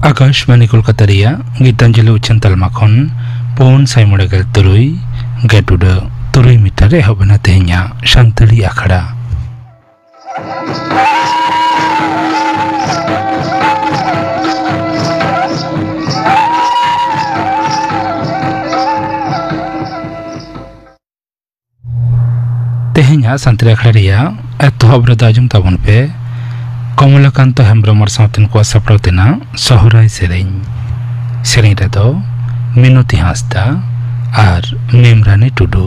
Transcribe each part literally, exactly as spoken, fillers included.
ᱟᱠᱟᱥᱵᱟᱱᱤ ᱠᱳᱞᱠᱟᱛᱟ ᱨᱮᱭᱟᱜ ᱜᱤᱛᱟᱧᱡᱚᱞᱤ ᱩᱪᱷᱟᱹᱱ ᱛᱟᱞᱢᱟ ᱠᱷᱚᱱ ᱯᱩᱱ ᱥᱟᱭ ᱢᱚᱬᱮ ᱜᱮᱞ ᱛᱩᱨᱩᱭ ᱜᱮᱴ ᱩᱰᱟᱹ ᱛᱩᱨᱩᱭ ᱢᱤᱴᱟᱨ ᱨᱮ ᱮᱦᱚᱵ ᱮᱱᱟ ᱛᱮᱦᱮᱧᱟᱜ ᱥᱟᱱᱛᱟᱲᱤ ᱟᱠᱷᱲᱟ᱾ ᱛᱮᱦᱮᱧᱟᱜ ᱥᱟᱱᱛᱟᱲᱤ ᱟᱠᱷᱲᱟ ᱨᱮᱭᱟᱜ ᱮᱛᱚᱦᱚᱵ ᱨᱮᱫᱚ ᱟᱸᱡᱚᱢ ᱛᱟᱵᱚᱱ ᱯᱮ ᱠᱚᱢᱚᱞᱟᱠᱟᱱᱛᱚ ᱦᱮᱢᱵᱨᱚᱢ ᱟᱨ ᱥᱟᱶᱛᱮᱱ ᱠᱚᱣᱟᱜ ᱥᱟᱯᱲᱟᱣ ᱛᱮᱱᱟᱜ ᱥᱚᱦᱨᱟᱭ ᱥᱮᱨᱮᱧ᱾ ᱥᱮᱨᱮᱧ ᱨᱮᱫᱚ ᱢᱤᱱᱚᱛᱤ ᱦᱟᱸᱥᱫᱟ ᱟᱨ ᱢᱮᱢᱨᱟᱱᱤ ᱴᱩᱰᱩ᱾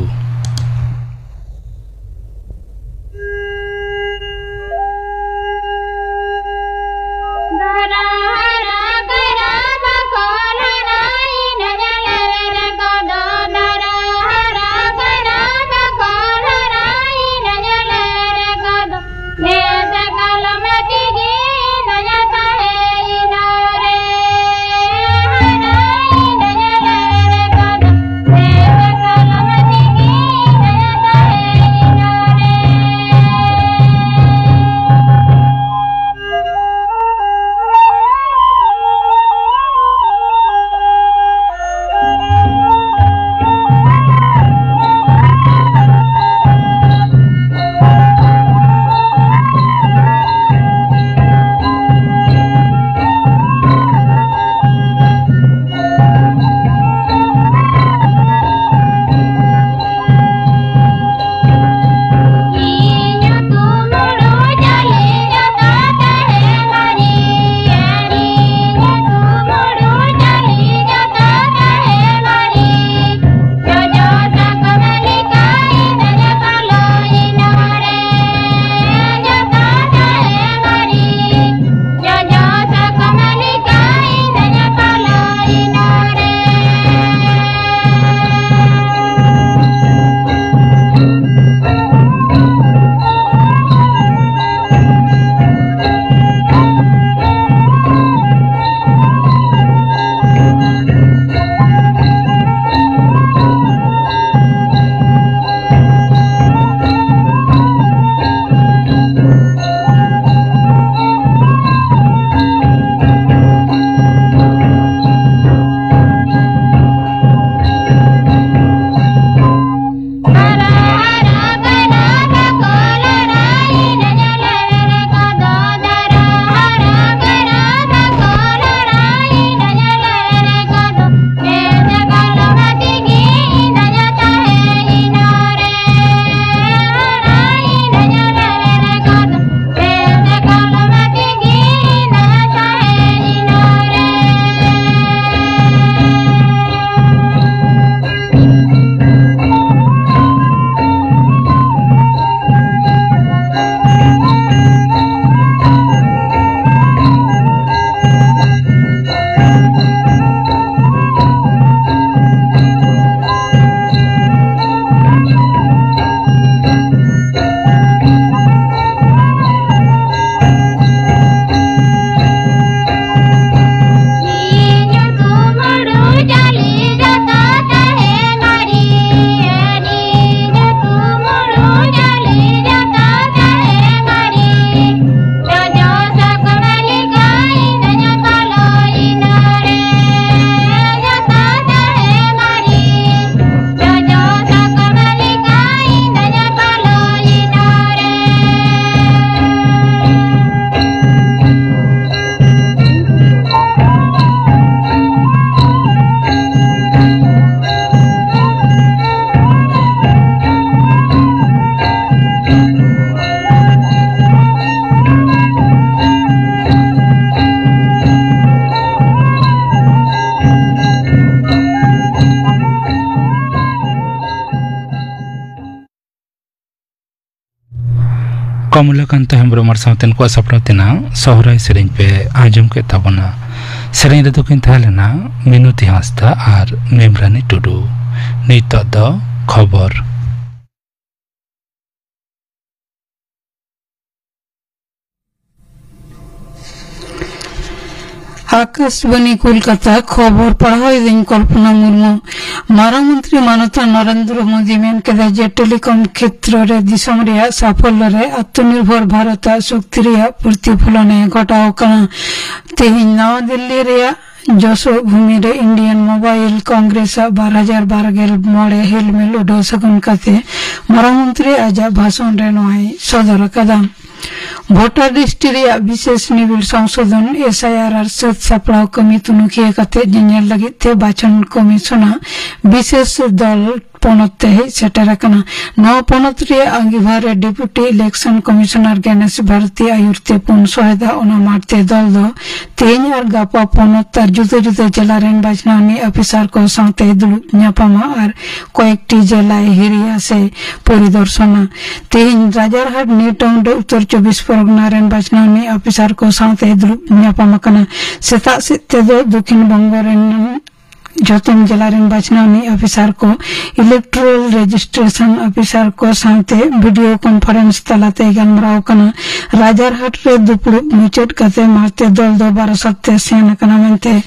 ᱠᱚᱢᱞᱟᱠᱟᱱᱛ ᱦᱮᱢᱵᱨᱚᱢ ᱟᱨ ᱥᱟᱶᱛᱮᱱ ᱠᱚᱣᱟᱜ ᱥᱟᱯᱲᱟᱣ ᱛᱮᱱᱟᱜ ᱥᱚᱦᱨᱟᱭ ᱥᱮᱨᱮᱧ ᱯᱮ ᱟᱸᱡᱚᱢ ᱠᱮᱫ ᱛᱟᱵᱚᱱᱟ᱾ ᱥᱮᱨᱮᱧ ᱨᱮᱫᱚ ᱠᱤᱱ ᱛᱟᱦᱮᱸ ᱞᱮᱱᱟ ᱢᱤᱱᱚᱛᱤ ᱦᱟᱸᱥᱫᱟ ᱟᱨ ᱢᱮᱢᱨᱟᱱᱤ ᱴᱩᱰᱩ᱾ ᱱᱤᱛᱚᱜ ᱫᱚ ᱠᱷᱚᱵᱚᱨ᱾ ᱟᱠᱟᱥᱵᱟᱱᱤ ᱠᱳᱞᱠᱟᱛᱟ, ᱠᱷᱚᱵᱚᱨ ᱯᱟᱲᱦᱟᱣ ᱮᱫᱟᱹᱧ ᱠᱚᱞᱯᱚᱱᱟ ᱢᱩᱨᱢᱩ᱾ ᱢᱟᱨᱟᱝ ᱢᱚᱱᱛᱨᱤ ᱢᱟᱱᱚᱛᱟᱱ ᱱᱚᱨᱮᱱᱫᱨᱚ ᱢᱳᱫᱤ ᱢᱮᱱ ᱠᱮᱫᱟ ᱡᱮ ᱴᱮᱞᱤᱠᱚᱢ ᱠᱷᱮᱛᱨᱚ ᱨᱮ ᱫᱤᱥᱚᱢ ᱨᱮᱭᱟᱜ ᱥᱟᱯᱷᱚᱞᱞᱚ ᱨᱮ ᱟᱛᱢᱚᱱᱤᱨᱵᱷᱚᱨ ᱵᱷᱟᱨᱚᱛ ᱟᱜ ᱥᱚᱠᱛᱤ ᱨᱮᱭᱟᱜ ᱯᱨᱚᱛᱤᱯᱷᱚᱞᱚᱱ ᱮ ᱜᱷᱚᱴᱟᱣ ᱠᱟᱱᱟ᱾ ᱛᱮᱦᱮᱧ ᱱᱟᱣᱟ ᱫᱤᱞᱞᱤ ᱨᱮᱭᱟᱜ ᱡᱚᱥᱳ ᱵᱷᱩᱢᱤ ᱨᱮ ᱤᱱᱰᱤᱭᱟᱱ ᱢᱳᱵᱟᱭᱤᱞ ᱠᱚᱝᱜᱨᱮᱥ ᱟᱜ ᱵᱟᱨ ᱦᱟᱡᱟᱨ ᱵᱟᱨ ᱜᱮᱞ ᱢᱚᱬᱮ ᱦᱮᱞᱢᱮᱞ ᱩᱰᱷᱟᱹᱣ ᱥᱟᱹᱜᱩᱱ ᱠᱟᱛᱮ ᱢᱟᱨᱟᱝ ᱢᱚᱱᱛᱨᱤ ᱟᱡᱟᱜ ᱵᱷᱟᱥᱚᱱ ᱨᱮ ᱱᱚᱣᱟᱭ ᱥᱚᱫᱚᱨ ᱟᱠᱟᱫᱟ᱾ ᱵᱷᱳᱴᱟᱨ ᱞᱤᱥᱴ ᱨᱮᱭᱟᱜ ᱵᱤᱥᱮᱥ ᱱᱤᱵᱤᱲ ᱥᱚᱝᱥᱳᱫᱷᱚᱱ, ᱮᱥ ᱟᱭ ᱟᱨ, ᱟᱨ ᱥᱟᱹᱛ ᱥᱟᱯᱲᱟᱣ ᱠᱟᱹᱢᱤ ᱛᱩᱱᱩᱠᱷᱤᱭᱟᱹ ᱠᱟᱛᱮ ᱧᱮᱧᱮᱞ ᱞᱟᱹᱜᱤᱫ ᱛᱮ ᱵᱟᱪᱷᱚᱱ ᱠᱚᱢᱤᱥᱚᱱᱟᱜ ᱵᱤᱥᱮᱥ ᱫᱚᱞ ᱯᱚᱱᱚᱛ ᱛᱮ ᱦᱮᱡ ᱥᱮᱴᱮᱨ ᱟᱠᱟᱱᱟ᱾ ᱱᱚᱣᱟ ᱯᱚᱱᱚᱛ ᱨᱮᱭᱟᱜ ᱟᱸᱜᱤᱵᱷᱟᱨ ᱨᱮ ᱰᱮᱯᱩᱴᱤ ᱤᱞᱮᱠᱥᱚᱱ ᱠᱚᱢᱤᱥᱚᱱᱟᱨ ᱜᱮᱱᱮᱥ ᱵᱷᱟᱨᱚᱛᱤ ᱟᱭᱩᱨ ᱛᱮ ᱯᱩᱱ ᱥᱚᱦᱮᱫᱟ᱾ ᱚᱱᱟ ᱢᱟᱴ ᱛᱮ ᱫᱚᱞ ᱫᱚ ᱛᱮᱦᱮᱧ ᱟᱨ ᱜᱟᱯᱟ ᱯᱚᱱᱚᱛ ᱟᱨ ᱡᱩᱫᱟᱹ ᱡᱩᱫᱟᱹ ᱡᱮᱞᱟ ᱨᱮᱱ ᱵᱟᱪᱷᱱᱟᱣ ᱨᱤᱱᱤᱡ ᱚᱯᱷᱤᱥᱟᱨ ᱠᱚ ᱥᱟᱶᱛᱮ ᱫᱩᱲᱩᱵ ᱧᱟᱯᱟᱢᱟ ᱟᱨ ᱠᱚᱭᱮᱠᱴᱤ ᱡᱮᱞᱟᱭ ᱦᱤᱨᱤᱭᱟ ᱥᱮ ᱯᱚᱨᱤᱫᱚᱨᱥᱚᱱᱟ᱾ ᱛᱮᱦᱮᱧ ᱨᱟᱡᱟᱨᱦᱟᱴ ᱱᱤᱭᱩ ᱴᱟᱣᱩᱱ ᱨᱮ ᱩᱛᱛᱚᱨ ᱪᱚᱵᱵᱤᱥ ᱯᱚᱨᱜᱚᱱᱟ ᱨᱮᱱ ᱵᱟᱪᱷᱱᱟᱣ ᱨᱤᱱᱤᱡ ᱚᱯᱷᱤᱥᱟᱨ ᱠᱚ ᱥᱟᱶᱛᱮ ᱫᱩᱲᱩᱵ ᱧᱟᱯᱟᱢ ᱟᱠᱟᱱᱟ᱾ ᱥᱮᱛᱟᱜ ᱥᱮᱫ ᱛᱮᱫᱚ ᱫᱚᱠᱷᱤᱱ ᱵᱚᱝᱜᱚ ᱨᱮᱱ ᱡᱚᱛᱚᱱ ᱡᱮᱞᱟ ᱨᱮᱱ ᱵᱟᱪᱷᱱᱟᱣ ᱨᱤᱱᱤᱡ ᱚᱯᱷᱤᱥᱟᱨ ᱠᱚ, ᱤᱞᱮᱠᱴᱳᱨᱟᱞ ᱨᱮᱡᱤᱥᱴᱨᱮᱥᱚᱱ ᱚᱯᱷᱤᱥᱟᱨ ᱠᱚ ᱥᱟᱶᱛᱮ ᱵᱷᱤᱰᱤᱭᱳ ᱠᱚᱱᱯᱷᱟᱨᱮᱱᱥ ᱛᱟᱞᱟᱛᱮ ᱜᱟᱞᱢᱟᱨᱟᱣ ᱟᱠᱟᱱᱟ᱾ ᱨᱟᱡᱟᱨᱦᱟᱴ ᱨᱮ ᱫᱩᱯᱲᱩᱵ ᱢᱩᱪᱟᱹᱫ ᱠᱟᱛᱮ ᱢᱟᱨᱪ ᱛᱮ ᱫᱚᱞ ᱫᱚ ᱵᱟᱨᱟᱥᱟᱛ ᱛᱮ ᱥᱮᱱ ᱟᱠᱟᱱᱟ ᱢᱮᱱᱛᱮ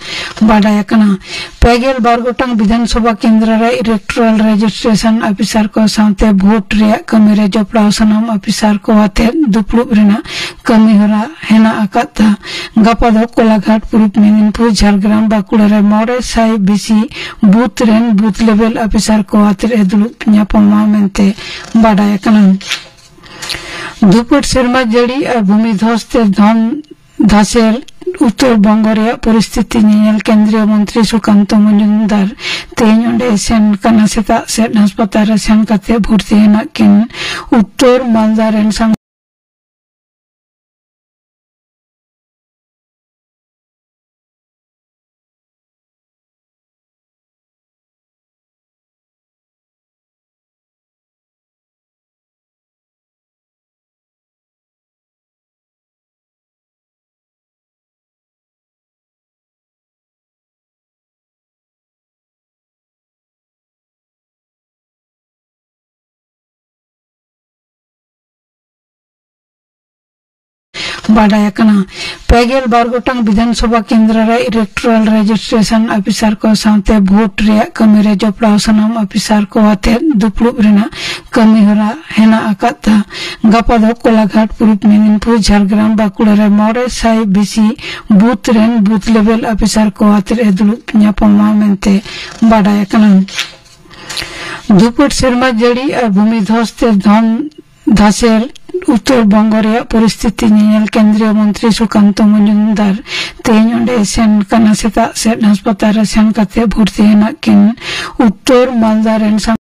ᱵᱟᱰᱟᱭ ᱟᱠᱟᱱᱟ᱾ ᱯᱮ ᱜᱮᱞ ᱵᱟᱨ ᱜᱚᱴᱟᱝ ᱵᱤᱫᱷᱟᱱ ᱥᱚᱵᱷᱟ ᱠᱮᱱᱫᱨᱚ ᱨᱮ ᱤᱞᱮᱠᱴᱳᱨᱟᱞ ᱨᱮᱡᱤᱥᱴᱨᱮᱥᱚᱱ ᱚᱯᱷᱤᱥᱟᱨ ᱠᱚ ᱥᱟᱶᱛᱮ ᱵᱷᱳᱴ ᱨᱮᱭᱟᱜ ᱠᱟᱹᱢᱤ ᱨᱮ ᱡᱚᱯᱲᱟᱣ ᱥᱟᱱᱟᱢ ᱚᱯᱷᱤᱥᱟᱨ ᱠᱚ ᱟᱛᱮ ᱫᱩᱯᱲᱩᱵ ᱨᱮᱱᱟᱜ ᱠᱟᱹᱢᱤ ᱦᱚᱨᱟ ᱦᱮᱱᱟᱜ ᱟᱠᱟᱫᱼᱟ᱾ ᱜᱟᱯᱟ ᱫᱚ ᱠᱚᱞᱟᱜᱷᱟᱴ, ᱯᱩᱨᱩᱵ ᱢᱮᱫᱤᱱᱯᱩᱨ, ᱡᱷᱟᱲᱜᱨᱟᱢ, ᱵᱟᱸᱠᱩᱲᱟ ᱨᱮ ᱢᱚᱬᱮ ᱥᱟᱭ ᱵᱤᱥᱤ ᱵᱩᱛᱷ ᱨᱮᱱ ᱵᱩᱛᱷ ᱞᱮᱵᱮᱞ ᱚᱯᱷᱤᱥᱟᱨ ᱠᱚ ᱟᱛᱮ ᱮ ᱫᱩᱲᱩᱵ ᱧᱟᱯᱟᱢᱟ ᱢᱮᱱᱛᱮ ᱵᱟᱰᱟᱭ ᱟᱠᱟᱱᱟ᱾ ᱫᱷᱩᱯᱟᱹᱴ ᱥᱮᱨᱢᱟ ᱡᱟᱹᱲᱤ ᱟᱨ ᱵᱷᱩᱢᱤ ᱫᱷᱚᱥ ᱛᱮ ᱫᱷᱚᱱ ᱫᱷᱟᱥᱮᱨ ᱩᱛᱛᱚᱨ ᱵᱚᱝᱜᱚ ᱨᱮᱭᱟᱜ ᱯᱚᱨᱤᱥᱛᱷᱤᱛᱤ ᱧᱮᱧᱮᱞ ᱠᱮᱱᱫᱨᱤᱭᱚ ᱢᱚᱱᱛᱨᱤ ᱥᱩᱠᱟᱱᱛᱚ ᱢᱚᱡᱩᱢᱫᱟᱨ ᱛᱮᱦᱮᱧ ᱚᱸᱰᱮ ᱥᱮᱱ ᱠᱟᱱᱟ᱾ ᱥᱮᱛᱟᱜ ᱥᱮᱫ ᱦᱟᱥᱯᱟᱛᱟᱞ ᱨᱮ ᱥᱮᱱ ᱠᱟᱛᱮ ᱵᱷᱚᱨᱛᱤ ᱦᱮᱱᱟᱜ ᱠᱤᱱ ᱩᱛᱛᱚᱨ ᱢᱟᱞᱫᱟ ᱨᱮᱱ ᱥᱟᱝ- ᱵᱟᱰᱟᱭ ᱟᱠᱟᱱᱟ᱾ ᱯᱮ ᱜᱮᱞ ᱵᱟᱨ ᱜᱚᱴᱟᱝ ᱵᱤᱫᱷᱟᱱ ᱥᱚᱵᱷᱟ ᱠᱮᱱᱫᱨᱚ ᱨᱮ electoral registration officer ᱠᱚ ᱥᱟᱶᱛᱮ vote ᱨᱮᱭᱟᱜ ᱠᱟᱹᱢᱤ ᱨᱮ ᱡᱚᱯᱲᱟᱣ ᱥᱟᱱᱟᱢ officer ᱠᱚ ᱟᱛᱮ ᱫᱩᱯᱲᱩᱵ ᱨᱮᱱᱟᱜ ᱠᱟᱹᱢᱤ ᱦᱚᱨᱟ ᱦᱮᱱᱟᱜ ᱟᱠᱟᱫᱼᱟ᱾ ᱜᱟᱯᱟ ᱫᱚ ᱠᱚᱞᱟᱜᱷᱟᱴ, ᱯᱩᱨᱩᱵ ᱢᱮᱫᱤᱱᱯᱩᱨ, ᱡᱷᱟᱲᱜᱨᱟᱢ, ᱵᱟᱸᱠᱩᱲᱟ ᱨᱮ ᱢᱚᱬᱮ ᱥᱟᱭ ᱵᱮᱥᱤ booth ᱨᱮᱱ booth level officer ᱠᱚ ᱟᱛᱮ ᱮ ᱫᱩᱲᱩᱵ ᱧᱟᱯᱟᱢᱟ ᱢᱮᱱᱛᱮ ᱵᱟᱰᱟᱭ ᱟᱠᱟᱱᱟ᱾ ᱫᱷᱩᱯᱟᱹᱴ ᱥᱮᱨᱢᱟ ᱡᱟᱹᱲᱤ ᱟᱨ ᱵᱷᱩᱢᱤ ᱫᱷᱚᱥ ᱛᱮ ᱫᱷᱚᱱ ᱫᱷᱟᱥᱮᱨ ᱩᱛᱛᱚᱨ ᱵᱚᱝᱜᱚ ᱨᱮᱭᱟᱜ ᱯᱚᱨᱤᱥᱛᱷᱤᱛᱤ ᱧᱮᱧᱮᱞ ᱠᱮᱱᱫᱨᱤᱭᱚ ᱢᱚᱱᱛᱨᱤ ᱥᱩᱠᱟᱱᱛᱚ ᱢᱚᱡᱩᱢᱫᱟᱨ ᱛᱮᱦᱮᱧ ᱚᱸᱰᱮ ᱥᱮᱱ ᱠᱟᱱᱟ᱾ ᱥᱮᱛᱟᱜ ᱥᱮᱫ ᱦᱟᱥᱯᱟᱛᱟᱞ ᱨᱮ ᱥᱮᱱ ᱠᱟᱛᱮ ᱵᱷᱚᱨᱛᱤ ᱦᱮᱱᱟᱜ ᱠᱤᱱ ᱩᱛᱛᱚᱨ ᱢᱟᱞᱫᱟ ᱨᱮᱱ ᱥᱟᱝ-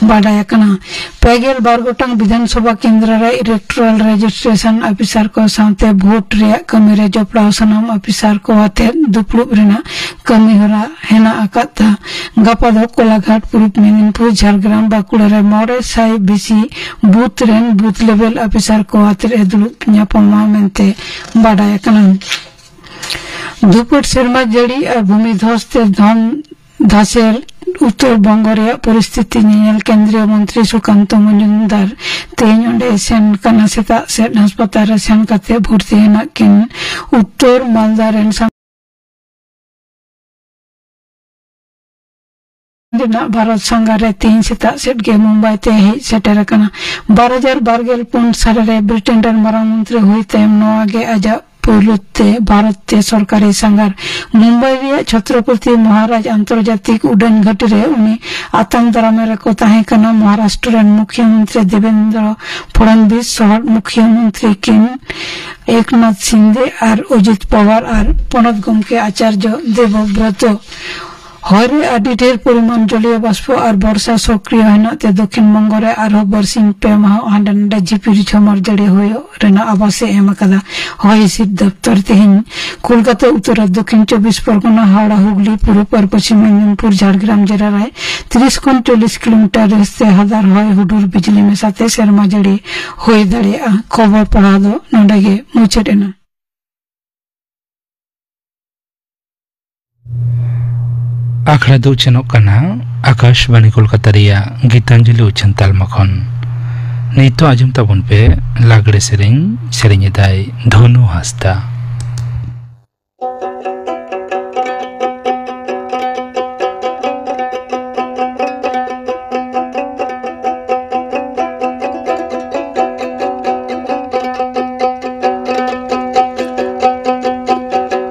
ᱵᱟᱰᱟᱭ ᱟᱠᱟᱱᱟ᱾ ᱯᱮ ᱜᱮᱞ ᱵᱟᱨ ᱜᱚᱴᱟᱝ ᱵᱤᱫᱷᱟᱱ ᱥᱚᱵᱷᱟ ᱠᱮᱱᱫᱨᱚ ᱨᱮ electoral registration officer ᱠᱚ ᱥᱟᱶᱛᱮ vote ᱨᱮᱭᱟᱜ ᱠᱟᱹᱢᱤ ᱨᱮ ᱡᱚᱯᱲᱟᱣ ᱥᱟᱱᱟᱢ officer ᱠᱚ ᱟᱛᱮ ᱫᱩᱯᱲᱩᱵ ᱨᱮᱱᱟᱜ ᱠᱟᱹᱢᱤ ᱦᱚᱨᱟ ᱦᱮᱱᱟᱜ ᱟᱠᱟᱫᱼᱟ᱾ ᱜᱟᱯᱟ ᱫᱚ ᱠᱚᱞᱟᱜᱷᱟᱴ, ᱯᱩᱨᱩᱵ ᱢᱮᱫᱤᱱᱯᱩᱨ, ᱡᱷᱟᱲᱜᱨᱟᱢ, ᱵᱟᱸᱠᱩᱲᱟ ᱨᱮ ᱢᱚᱬᱮ ᱥᱟᱭ ᱵᱮᱥᱤ booth ᱨᱮᱱ booth level officer ᱠᱚ ᱟᱛᱮ ᱮ ᱫᱩᱲᱩᱵ ᱧᱟᱯᱟᱢᱟ ᱢᱮᱱᱛᱮ ᱵᱟᱰᱟᱭ ᱟᱠᱟᱱᱟ᱾ ᱫᱷᱩᱯᱟᱹᱴ ᱥᱮᱨᱢᱟ ᱡᱟᱹᱲᱤ ᱟᱨ ᱵᱷᱩᱢᱤ ᱫᱷᱚᱥ ᱛᱮ ᱫᱷᱚᱱ ᱫᱷᱟᱥᱮᱨ ᱩᱛᱛᱚᱨ ᱵᱚᱝᱜᱚ ᱨᱮᱭᱟᱜ ᱯᱚᱨᱤᱥᱛᱷᱤᱛᱤ ᱧᱮᱧᱮᱞ ᱠᱮᱱᱫᱨᱤᱭᱚ ᱢᱚᱱᱛᱨᱤ ᱥᱩᱠᱟᱱᱛᱚ ᱢᱚᱡᱩᱢᱫᱟᱨ ᱛᱮᱦᱮᱧ ᱚᱸᱰᱮ ᱥᱮᱱ ᱠᱟᱱᱟ᱾ ᱥᱮᱛᱟᱜ ᱥᱮᱫ ᱦᱟᱥᱯᱟᱛᱟᱞ ᱨᱮ ᱥᱮᱱ ᱠᱟᱛᱮ ᱵᱷᱚᱨᱛᱤ ᱦᱮᱱᱟᱜ ᱠᱤᱱ ᱩᱛᱛᱚᱨ ᱢᱟᱞᱫᱟ ᱨᱮᱱ ᱥᱟᱝ- ᱨᱮᱱᱟᱜ ᱵᱷᱟᱨᱚᱛ ᱥᱟᱸᱜᱷᱟᱨ ᱨᱮ ᱛᱮᱦᱮᱧ ᱥᱮᱛᱟᱜ ᱥᱮᱫ ᱜᱮ ᱢᱩᱢᱵᱟᱭ ᱛᱮ ᱦᱮᱡ ᱥᱮᱴᱮᱨ ᱟᱠᱟᱱᱟ᱾ ᱵᱟᱨ ᱦᱟᱡᱟᱨ ᱵᱟᱨ ᱜᱮᱞ ᱯᱩᱱ ᱥᱟᱞ ᱨᱮ ᱵᱨᱤᱴᱮᱱ ᱨᱮᱱ ᱢᱟᱨᱟᱝ ᱢᱚᱱᱛᱨᱤ ᱦᱩᱭ ᱛᱟᱭᱚᱢ ᱱᱚᱣᱟ ᱜᱮ ᱟᱡᱟᱜ ᱯᱩᱭᱞᱩ ᱛᱮ ᱵᱷᱟᱨᱚᱛ ᱛᱮ ᱥᱚᱨᱠᱟᱨᱤ ᱥᱟᱸᱜᱷᱟᱨ᱾ ᱢᱩᱢᱵᱟᱭ ᱨᱮᱭᱟᱜ ᱪᱷᱚᱛᱨᱚᱯᱚᱛᱤ ᱢᱚᱦᱟᱨᱟᱡᱽ ᱟᱱᱛᱚᱨᱡᱟᱛᱤᱠ ᱩᱰᱟᱹᱱ ᱜᱷᱟᱹᱴᱤ ᱨᱮ ᱩᱱᱤ ᱟᱛᱟᱝ ᱫᱟᱨᱟᱢ ᱨᱮᱠᱚ ᱛᱟᱦᱮᱸ ᱠᱟᱱᱟ ᱢᱚᱦᱟᱨᱟᱥᱴᱨᱚ ᱨᱮᱱ ᱢᱩᱠᱷᱭᱚ ᱢᱚᱱᱛᱨᱤ ᱫᱮᱵᱮᱱᱫᱨᱚ ᱯᱷᱚᱲᱚᱱᱵᱤᱥ, ᱥᱚᱦᱚᱫ ᱢᱩᱠᱷᱭᱚ ᱢᱚᱱᱛᱨᱤ ᱠᱤᱱ ᱮᱠᱱᱟᱛᱷ ᱥᱤᱱᱫᱮ ᱟᱨ ᱚᱡᱤᱛ ᱯᱟᱣᱟᱨ ᱟᱨ ᱯᱚᱱᱚᱛ ᱜᱚᱢᱠᱮ ᱟᱪᱟᱨᱡᱚ ᱫᱮᱵᱚᱵᱨᱚᱛᱚ᱾ ᱦᱚᱭ ᱨᱮ ᱟᱹᱰᱤ ᱰᱷᱮᱨ ᱯᱚᱨᱤᱢᱟᱱ ᱡᱚᱞᱤᱭᱚ ᱵᱟᱥᱯᱚ ᱟᱨ ᱵᱚᱨᱥᱟ ᱥᱚᱠᱨᱤᱭᱚ ᱦᱮᱱᱟᱜ ᱛᱮ ᱫᱚᱠᱷᱤᱱ ᱵᱚᱝᱜᱚ ᱨᱮ ᱟᱨᱦᱚᱸ ᱵᱟᱨᱥᱤᱧ ᱯᱮ ᱢᱟᱦᱟ ᱦᱟᱸᱰᱮ ᱱᱟᱰᱮ ᱡᱷᱤᱯᱤᱨ ᱡᱷᱚᱢᱚᱨ ᱡᱟᱹᱲᱤ ᱦᱩᱭᱩᱜ ᱨᱮᱱᱟᱜ ᱟᱵᱷᱟᱥ ᱮ ᱮᱢ ᱟᱠᱟᱫᱟ᱾ ᱦᱚᱭ ᱦᱤᱸᱥᱤᱫ ᱫᱚᱯᱛᱚᱨ ᱛᱮᱦᱮᱧ ᱠᱳᱞᱠᱟᱛᱟ, ᱩᱛᱛᱚᱨ ᱟᱨ ᱫᱚᱠᱷᱤᱱ ᱪᱚᱵᱵᱤᱥ ᱯᱚᱨᱜᱚᱱᱟ, ᱦᱟᱣᱲᱟ, ᱦᱩᱜᱽᱞᱤ, ᱯᱩᱨᱩᱵ ᱟᱨ ᱯᱚᱪᱷᱤᱢ ᱢᱮᱫᱤᱱᱯᱩᱨ, ᱡᱷᱟᱲᱜᱨᱟᱢ ᱡᱮᱞᱟ ᱨᱮ ᱛᱤᱨᱤᱥ ᱠᱷᱚᱱ ᱪᱚᱞᱞᱤᱥ ᱠᱤᱞᱳᱢᱤᱴᱟᱨ ᱨᱟᱹᱥᱛᱮ ᱦᱟᱫᱟᱨ ᱦᱚᱭ ᱦᱩᱰᱩᱨ ᱵᱤᱡᱽᱞᱤ ᱢᱮᱥᱟᱛᱮ ᱥᱮᱨᱢᱟ ᱡᱟᱹᱲᱤ ᱦᱩᱭ ᱫᱟᱲᱮᱭᱟᱜᱼᱟ᱾ ᱠᱷᱚᱵᱚᱨ ᱯᱟᱲᱦᱟᱣ ᱫᱚ ᱱᱚᱰᱮ ᱜᱮ ᱢᱩᱪᱟᱹᱫ ᱮᱱᱟ᱾ ᱟᱠᱷᱲᱟ ᱫᱚ ᱩᱪᱷᱟᱹᱱᱚᱜ ᱠᱟᱱᱟ ᱟᱠᱟᱥᱵᱟᱬᱤ ᱠᱳᱞᱠᱟᱛᱟ ᱨᱮᱭᱟᱜ ᱜᱤᱛᱟᱧᱡᱚᱞᱤ ᱩᱪᱷᱟᱹᱱ ᱛᱟᱞᱢᱟ ᱠᱷᱚᱱ᱾ ᱱᱤᱛᱚᱜ ᱟᱸᱡᱚᱢ ᱛᱟᱵᱚᱱ ᱯᱮ ᱞᱟᱜᱽᱲᱮ ᱥᱮᱨᱮᱧ, ᱥᱮᱨᱮᱧ ᱮᱫᱟᱭ ᱫᱷᱚᱱᱩ ᱦᱟᱸᱥᱫᱟ᱾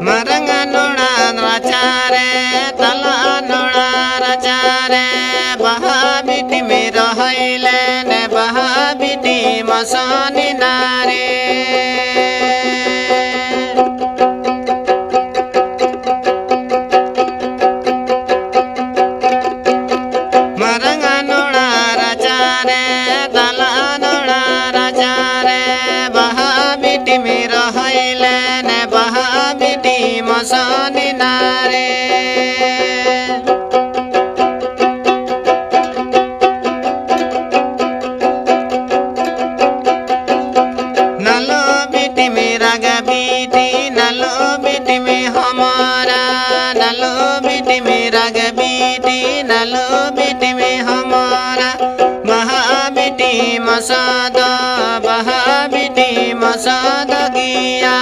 ᱢᱟᱨᱟᱝ ᱱᱚᱲᱟ ᱨᱟᱪᱟᱨᱮ, ᱛᱟᱞᱟ ᱱᱚᱲᱟ ᱨᱟᱪᱟᱨᱮ, ᱵᱟᱦᱟ ᱵᱤᱴᱤ ᱢᱮ ᱨᱚᱦᱚᱭ ᱞᱮᱱ, ᱵᱟᱦᱟ ᱵᱤᱴᱤ ᱢᱚᱥᱚᱱᱤ ᱱᱟᱨᱮ᱾ ᱢᱟᱨᱟᱝ ᱱᱚᱲᱟ ᱨᱟᱪᱟᱨᱮ, ᱛᱟᱞᱟ ᱱᱚᱲᱟ ᱨᱟᱪᱟᱨᱮ, ᱵᱟᱦᱟ ᱵᱤᱴᱤ ᱢᱮ ᱨᱚᱦᱚᱭ ᱞᱮᱱ, ᱵᱟᱦᱟ ᱵᱤᱴᱤ ᱢᱚᱥᱚᱱᱤ ᱱᱟᱨᱮ᱾ ᱱᱟᱞᱚ ᱵᱤᱴᱤ ᱢᱮ ᱨᱟᱜᱟ ᱵᱤᱴᱤ, ᱱᱟᱞᱚ ᱵᱤᱴᱤ ᱢᱮ ᱦᱚᱢᱚᱨᱟ, ᱱᱟᱞᱚ ᱵᱤᱴᱤ ᱢᱮ ᱨᱟᱜᱟ ᱵᱤᱴᱤ, ᱱᱟᱞᱚ ᱵᱤᱴᱤ ᱢᱮ ᱦᱚᱢᱚᱨᱟ᱾ ᱵᱟᱦᱟ ᱵᱤᱴᱤ ᱢᱚᱥᱚᱫᱚ, ᱵᱟᱦᱟ ᱵᱤᱴᱤ ᱢᱚᱥᱚᱫᱚ ᱜᱮᱭᱟ᱾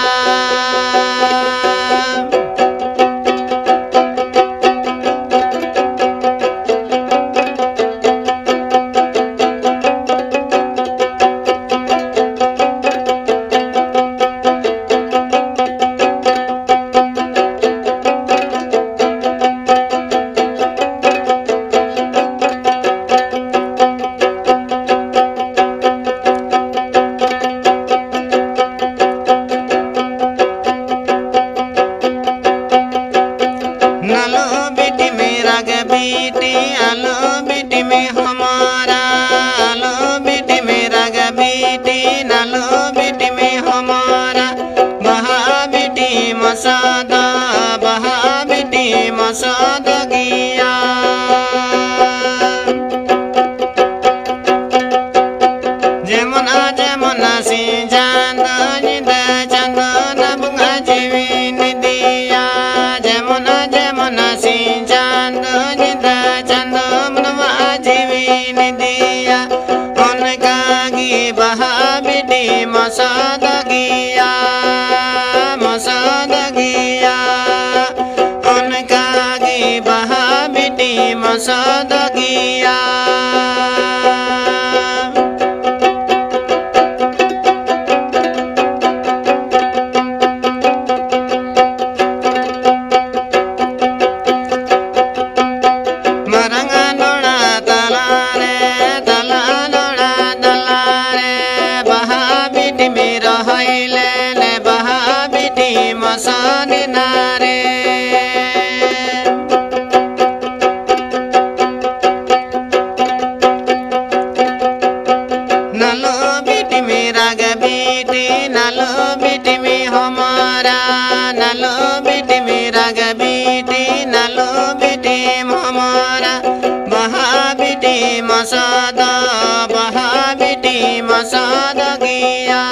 ᱡᱮᱢᱚᱱ ᱥᱤᱧ ᱪᱟᱸᱫᱚ ᱧᱤᱫᱟᱹ ᱪᱟᱸᱫᱚ ᱱᱟ ᱵᱚᱸᱜᱟ ᱡᱤᱣᱤ ᱱᱤᱫᱤᱭᱟ᱾ ᱡᱮᱢᱚᱱ, ᱡᱮᱢᱚᱱ ᱥᱤᱧ ᱪᱟᱸᱫᱚ ᱧᱤᱫᱟᱹ ᱪᱟᱸᱫᱚ ᱢᱟᱱᱣᱟ ᱡᱤᱣᱤ ᱱᱤᱫᱤᱭᱟ᱾ ᱚᱱᱠᱟ ᱜᱮ ᱵᱟᱦᱟ ᱵᱤᱴᱤ ᱢᱚᱥᱚᱫ ᱜᱮᱭᱟ, ᱢᱚᱥᱚᱫ ᱜᱮᱭᱟ᱾ ᱚᱱᱠᱟ ᱜᱮ ᱵᱟᱦᱟ ᱵᱤᱴᱤ ᱢᱚᱥᱚᱫ ᱜᱮᱭᱟ᱾ ᱢᱟᱨᱟᱝ ᱱᱚᱲᱟ ᱛᱟᱞᱟᱨᱮ, ᱛᱟᱞᱟ ᱱᱚᱲᱟ ᱛᱟᱞᱟᱨᱮ, ᱵᱟᱦᱟ ᱵᱤᱴᱤᱢ ᱨᱚᱦᱚᱭ ᱞᱮᱱ, ᱵᱟᱦᱟ ᱵᱤᱴᱤ ᱢᱚᱥᱚᱱ ᱮᱱᱟ ᱨᱮ᱾ ᱱᱟᱞᱚ ᱵᱤᱴᱤᱢ ᱨᱟᱜᱽ ᱵᱤᱴᱤ, ᱱᱟᱞᱚ ᱵᱤᱴᱤᱢ ᱦᱚᱢᱚᱨᱟ, ᱱᱟᱞᱚ ᱵᱤᱴᱤᱢ ᱨᱟᱜᱽ ᱵᱤᱴᱤ, ᱱᱟᱞᱚ ᱵᱤᱴᱤᱢ ᱦᱚᱢᱚᱨᱟ᱾ ᱵᱟᱦᱟ ᱵᱤᱴᱤ ᱢᱚᱥᱚᱫ, ᱵᱟᱦᱟ ᱵᱤᱴᱤ ᱢᱚᱥᱚᱫ ᱜᱮᱭᱟ᱾